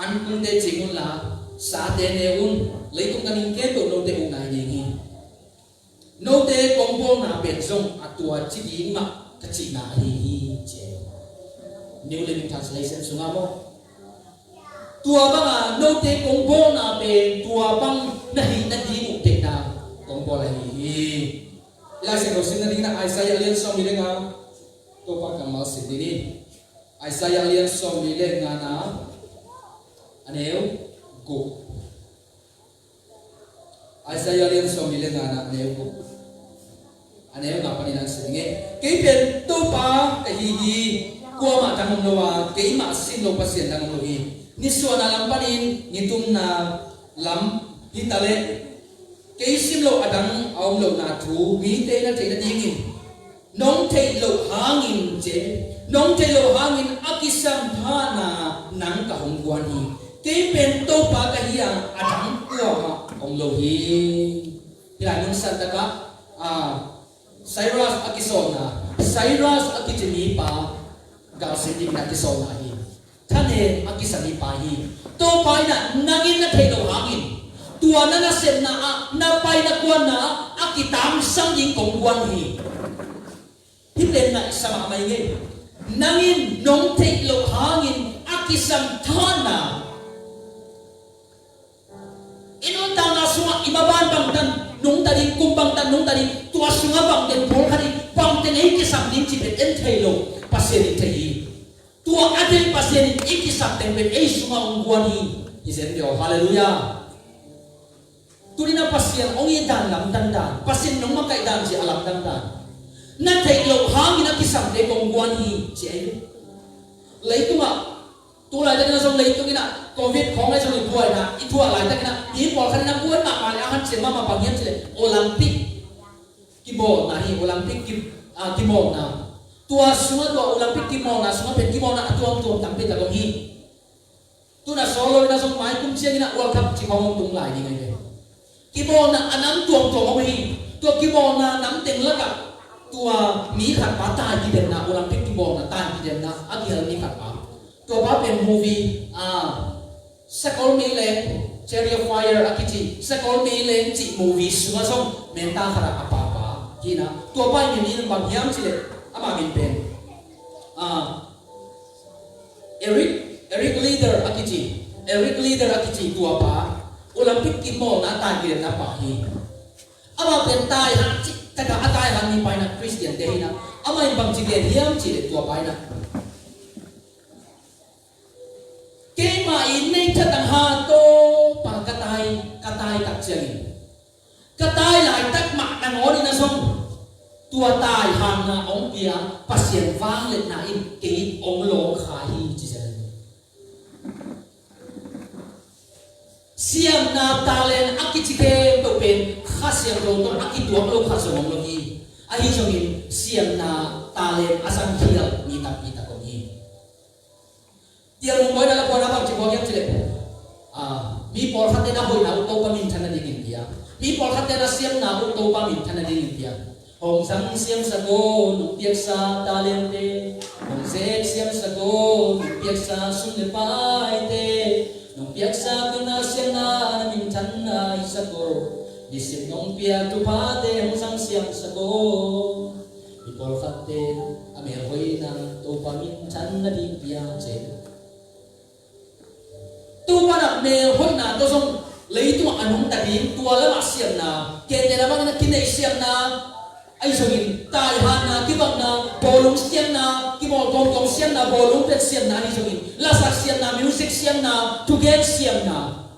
an kungte cing unla, sate ne un, leitung gam khempeuh note ukna hi ding hi. Note kong bawlna pen zong a tua ci ding mah ka cihna ahi hi, ci. New Living Translation sungah maw, tua banga note kong bawlna pen tua bang na hih nading uh deihna kong bawl ahi hi. I Lai Siangtho sim nadingin ah Isaiah lian sawmli le nga, Topa kammal sim ding hi. Isaiah lian sawmli le ngana, a neu guk. Isaiah lian sawmli le ngana, a neu guk, a neu nga panin ah sim ing e. Kei pen Topa ka hi hi, kuamah dang om lo a, keimah sim lo Pasian dang om lo hi. Nisuahna lam panin nitumna lam hi ta leh, kei sim loh a dang a om lohna thu mite in a theih nadingin, nong theih loh hangin, ci, nong theih loh hangin a kisam thahatna nang ka hong guan hi. Kei pen Topa ka hi a, a dang kuamah om lo hi. Hih lai mun santak ah, ah, Cyrus a kisawlna, Cyrus a kici mipa galsim dingin a kisawlna hi. Thanem a kisa mipa hi. Topa in ah nang in na theih loh hangin, tua na nasepna ah, na pai na kuanna ah a kitangsam ding kong guan hi. Hih pen ngaihsa mahmah ing e. Nang in nong theih loh hangin a kisam thahatna, i nuntakna sungah i maban bangtan nungta ding, kum bangtan nungta ding, tua sungah bangten pawlkhat in bangten ei kisam ding cih pen en thei lo, Pasian in thei hi. Tua a thei Pasian in i kisap teng pen ei sungah hong guan hi. Hi zen deuh, halleluiah. Tuni-in ah Pasian hong it dan lamdang dan, Pasian in hong makaih dan ci a lamdang dan. Na theih loh hangin a kisamte kong guan hi ci ahi ve. Leitungah tu laitakin ah zong leitung in ah covid khawng ahi zong i buaina i thuah laitakin ah mi pawlkhat in ah buai mahmah leh a hanciam mahmah bang hiam cih leh Olympic kibawlna hi, Olympic ki, ah, kibawlna. Tua sungah tua Olympic kibawlna sungah pen kibawlna a tuamtuam tampi tak om hi. Tu-in ah solo in ah zong mai kum ciangin ah World Cup ci khawng hong tung lai ding ahi ve. Kibawlna a nam tuamtuam om hi. Tua kibawlna nam teng lakah tua mi khat pa tai kidemna, Olympic kibawlna tai kidemna a kihel mi khat pa. Tua pa pen movie, ah, Sakol Meileng, Chariots of Fire a kici Sakol Meileng cih movie sungah zong menta khat ah a papa hi-in ah, tua pa in min bang hiam cih leh ama min pen, ah, Eric, Eric Liddell a kici, Eric Liddell a kici tua pa, Olympic kibawlna tai kidemna pa hi. Amah pen taihan cih tak a, a taihan mi pa hi-in ah, Khristiante hi-in ah, amah in bangci gen hiam cih leh tua pa in ah, keimah in neitha tang ha Topa ka tai, ka tai tak ciangin, ka tai laitak mah nangawn in ah zong tua taihanna hong pia Pasian vangliatna in kei hong lawng kha hi ci zen. Siamna talent a kici khempeuh pen Kha Siangtho tawh a kituak lo khat zong om lo hi. Ahi zongin siamna talent a zangkhial mi tampi tak om hi. Tua Mumbai na la puan a bang ci buak hiam cih leh, ah, mi pawlkhatte na hoihna uh Topa minthan nadingin pia, mi pawlkhatte na siamna uh Topa minthan nadingin pia. Hong zang siamsak aw nong piaksa talente, hong zek siamsak aw nong piaksa sum le paite, nong piaksa pilna siamna na minthan naisak aw, nisim nong piak thuphate hong zang siamsak aw. Mi pawlkhatte a melhoihna Topa minthan nading pia ci. Topa in ah melhoihna tawh zong leitungah a nungta ding, tua lamah siamna, kei te lamah na kineih siamna, ahi zongin taihanna, kibangna, bawlung siamna, kimawl tuamtuam siamna, bawlung pet siamna ahi zongin, lasak siamna, music siamna, thugen siamna.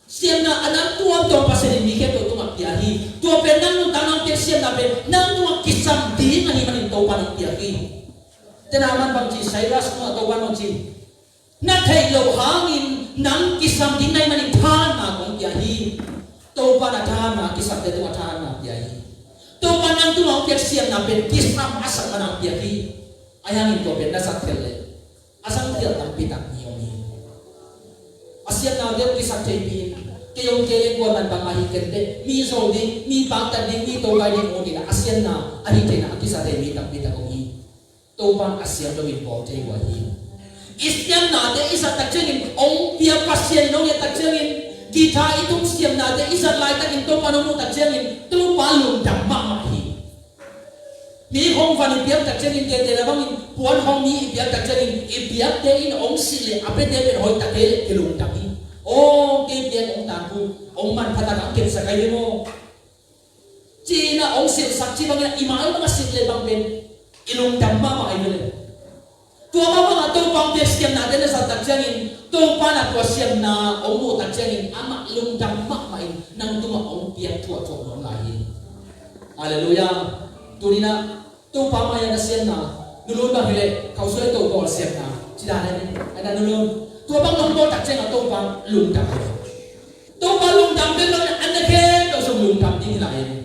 Siamna a nam tuamtuam Pasian in mi khempeuh tungah pia hi. Tua pen nang nuntakna hong piak siamna pen nang tungah kisam ding ahih manin Topa in hong piak hi. Tua ahih manin bangci Cyrus tungah Topa in bangci, na theih loh hangin nang kisam ding na hih manin thahatna kong pia hi. Topa in a thahatna, kisamte tungah thahatna pia hi. Topa in nang tungah hong piak siamna pen kisam a sak manin hong piak hi. Ahi hangin tua pen na zat khial leh a zangkhial tampi tak mi om hi. A siamnate uh kisam theipi in, kei om kei leng kuaman bangmah hi kei teh, mi zol ding, mi paktat ding, mi tokai ding om in a, a siamna a hih theihna a kisa thei mi tampi tak om hi. Topa in a siam loin bawl thei uh ahi hi. I siamnate i zat tak ciangin hong pia Pasian in hong et tak ciangin, guitar i tum siamnate i zat laitakin Topa in hong muh tak ciangin Topa lungdam mahmah hi. Mi hong van i piak tak ciangin, kei te la bangin puan hong mi i piak tak ciangin, i piakte in hong silh leh a piate pen hoih tak kei leh kilungdam hi. Aw, kei piak hong tangku, hong manpha tak a hong kepsak ahi ve maw, ci-in a hong silhsak ci bangin a i mai bang a silh leh bang pen i lungdam mahmah ahi ve leh. Tua mah bangah Topa hong piak siamnate na zat tak ciangin, Topa in a tua siamna hong muh tak ciangin amah lungdam mahmah in nang tungah hong piak thuahthuah nuam lai hi. Halleluiah. Tuni-in a Topa mai-ah na siamna, nulun bang hi leh khausuai to bawl siamna ci dan hi. Ai na nulun, tua bang nong bawl tak ciangah Topa lungdam hi. Topa lungdam bek lo-in a na khempeuh zong lungdam ding hi lai hi.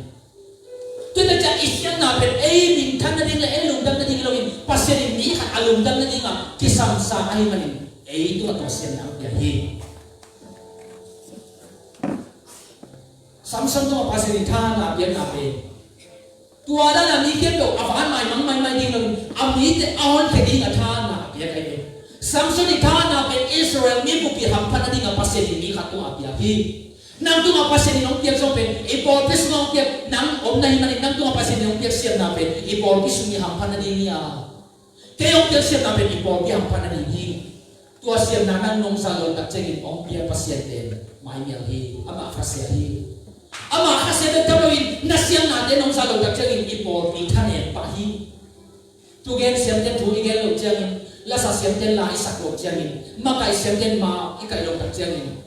Tua tak ciang i siamna pen ei minthan nading le ei lungdam nading hi loin, Pasian in mi khat a lungdam nading a kisamsa ahih manin ei tungah tua siamna a pia hi. Samson tungah Pasian in thahatna a piakna pen tua dan a mi khempeuh a van maimang maimai ding loin, a mite a honkhia ding a thahatna a piak ahi hi. Samson i thahatna pen Israel mi buppi hamphat nading a Pasian in mi khat tungah a piak hi. Nang tungah Pasian in hong piak zong pen i pawlpi sungah hong piak nang om na hih manin, nang tungah Pasian in hong piak siamna pen i pawlpi sung i hamphat nading hi a, kei hong piak siamna pen i pawlpi hamphat nading hi. Tua siamna nang nong zat loh tak ciangin hong pia Pasian pen maimial hi. Amah khasia hi. Amah khasia bek tham loin na siamnate nong zat loh tak ciangin i pawlpi thanem pah hi. Thugen siamten thu i gen loh ciangin, lasa siamten la i sak loh ciangin, makaih siamten ma i kaih loh tak ciangin,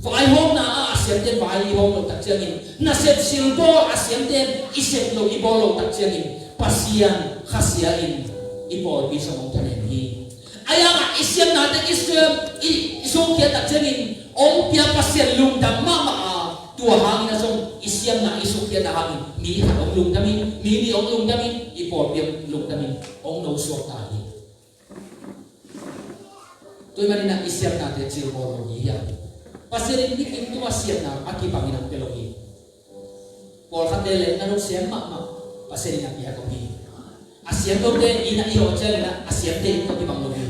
Vaihawmna ah a siamte in vaihawm loh tak ciangin, nasep silbawl a siamte in i sep loh i bawl loh tak ciangin, Pasian khasia in i pawlpi zong hong thanem hi. Ahi hangah i siamnate i siam, i, i sukhiat tak ciangin hong pia Pasian lungdam mahmah a, tua hangin a zong i siamna i sukhiatna hangin mi khat hong lungdam in, mi nih hong lungdam in, i pawlpi hong lungdam in, hong nosuak ta hi. Tua ahih manin ah i siamnate cilbawl lo hi hiam? Pasian in mikim tungah siamna a kibangin hong pia lo hi. Pawlkhatte lekna lo siam mahmah, Pasian in a piak om hi. A siam lote in ah i hawh ciangin ah a siamte in tawh kibang lo hi.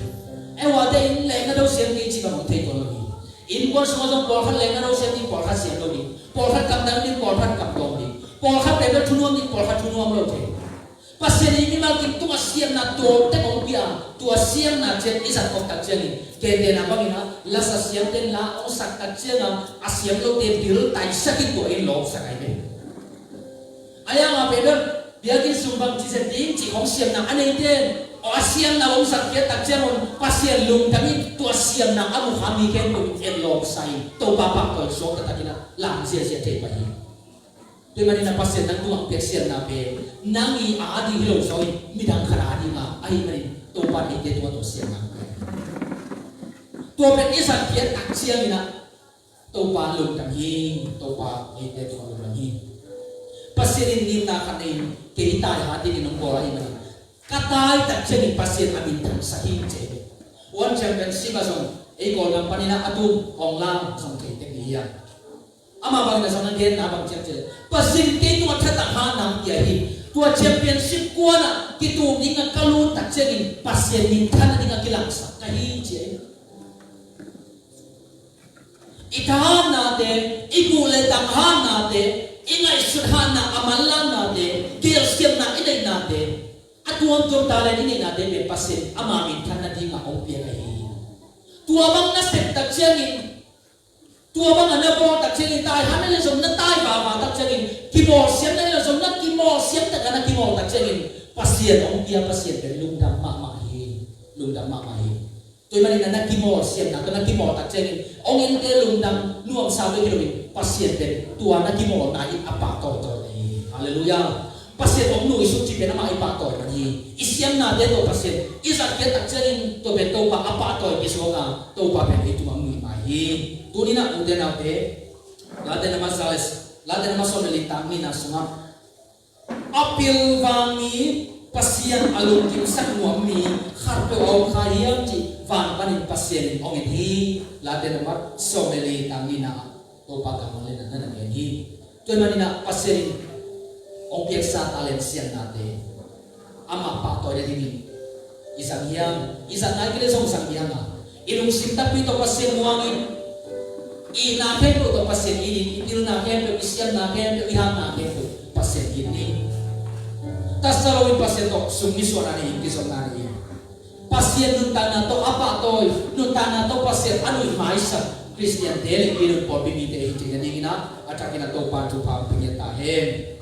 Ewa te in lekna lo siam kei ci bang hong thei tuan lo hi. Innkuan sungah zong pawlkhat lekna lo siam ding, pawlkhat siam lo ding, pawlkhat kamdang ding, pawlkhat kamdawng ding, pawlkhat peuhpeuh thunuam ding, pawlkhat thunuam lo thei. Pasian in mimal kim tungah siamna tuamtuam hong pia, tua siamna ciat i zat khop tak ciangin, gentehna bangin ah lasa siamte in la hong sak tak ciangin a siam lote bil taisak in tua in lawpsak ahi ve. Ahi hangah pen bel biakinn sung bangci zat ding cih khong siamna a neite in, aw, a siamna hong zatkhiat tak ciangun Pasian lungdam in, tua siamna a mukha mi khempeuh in etlawm sa in, Topa pahtawi suak taktakin ah lam ziahziah thei pah hi. Tua ahih manin ah Pasian nang tungah piak siamna pen nang i a ding hi lo zaw in midang khat a ding a, ahih manin Topa in eite tungah tua siamna. Tua pen i zatkhiat tak ciangin ah Topa lungdam hi, Topa eite tungah lungdam hi. Pasian in ngimna khat nei in, kei tai hat dingin hong bawl ahih manin, ka tai tak ciangin Pasian a minthansak hi ci hi. One Championship ah zong ei Kawlgam panin ah a tum hong la zong thei tek hi hiam? Amah bangin a zong a genna bang ciang ci leh, Pasian kei tungah thatang hatna hong pia hi. Tua championship kuan ah kitum dingin ka lut tak ciangin Pasian minthanna dingin kilangsak ka hi ci hi. I thahatnate, i guh le tang hatnate, i ngaihsut hatna a manlaknate, gelsiamna i neihnate, a tuamtuam talent i neihnate pen Pasian ama minthanna dingin hong pia ka hi. Tua bang na sep tak ciangin, tua bang a na bawl tak ciangin, tai hat na hi leh zong na tai vava tak ciangin, kimawlsiam na hi leh zong na kimawlsiam tak a na kimawl tak ciangin, Pasian hong pia Pasian pen lungdam mahmah hi, lungdam mahmah hi. Tua ahih manin na, na kimawl siamna tawh na kimawl tak ciangin hong ente lungdam nuamsa bek hi loin Pasian pen tua na kimawlna in a pahtawi tawi hi. Halleluiah. Pasian hong nuihsuk cih pen amah i pahtawi man hi. I siamnate tawh Pasian i zatkhiat tak ciangin tua pen Topa a pahtawipih suak a, Topa pen ei tungah hong nuih mai hi. Tuni-in ah ute naute, Late na mat za le, Late na mat sawm le li tang nihna sungah a pilvang mi, Pasian a lungkimsak nuam mi khatpeuh a om kha hiam cih van panin Pasian in hong en hi. Late na mat sawm le li tang nihna ah Topa kammal in na na gen hi. Tua ahih manin ah Pasian in hong piaksa talent siamnate amah pahtawi nadingin i zang hiam? I zat nai kei leh zong zang hiam a, i lungsim takpi tawh Pasian muang in, i itna khempeuh tawh Pasian it in, i pilna khempeuh, i siamna khempeuh, i hatna khempeuh Pasian it ni. Taksa loin Pasian tawh sum nisuahna nei in, kizopna nei in. Pasian nuntakna tawh a pahtawi, nuntakna tawh Pasian a nuih maisak Khristiante le i lungpawlpi mite hi theih nadingin ah a thakin ah Topa thupha hong pia ta hen.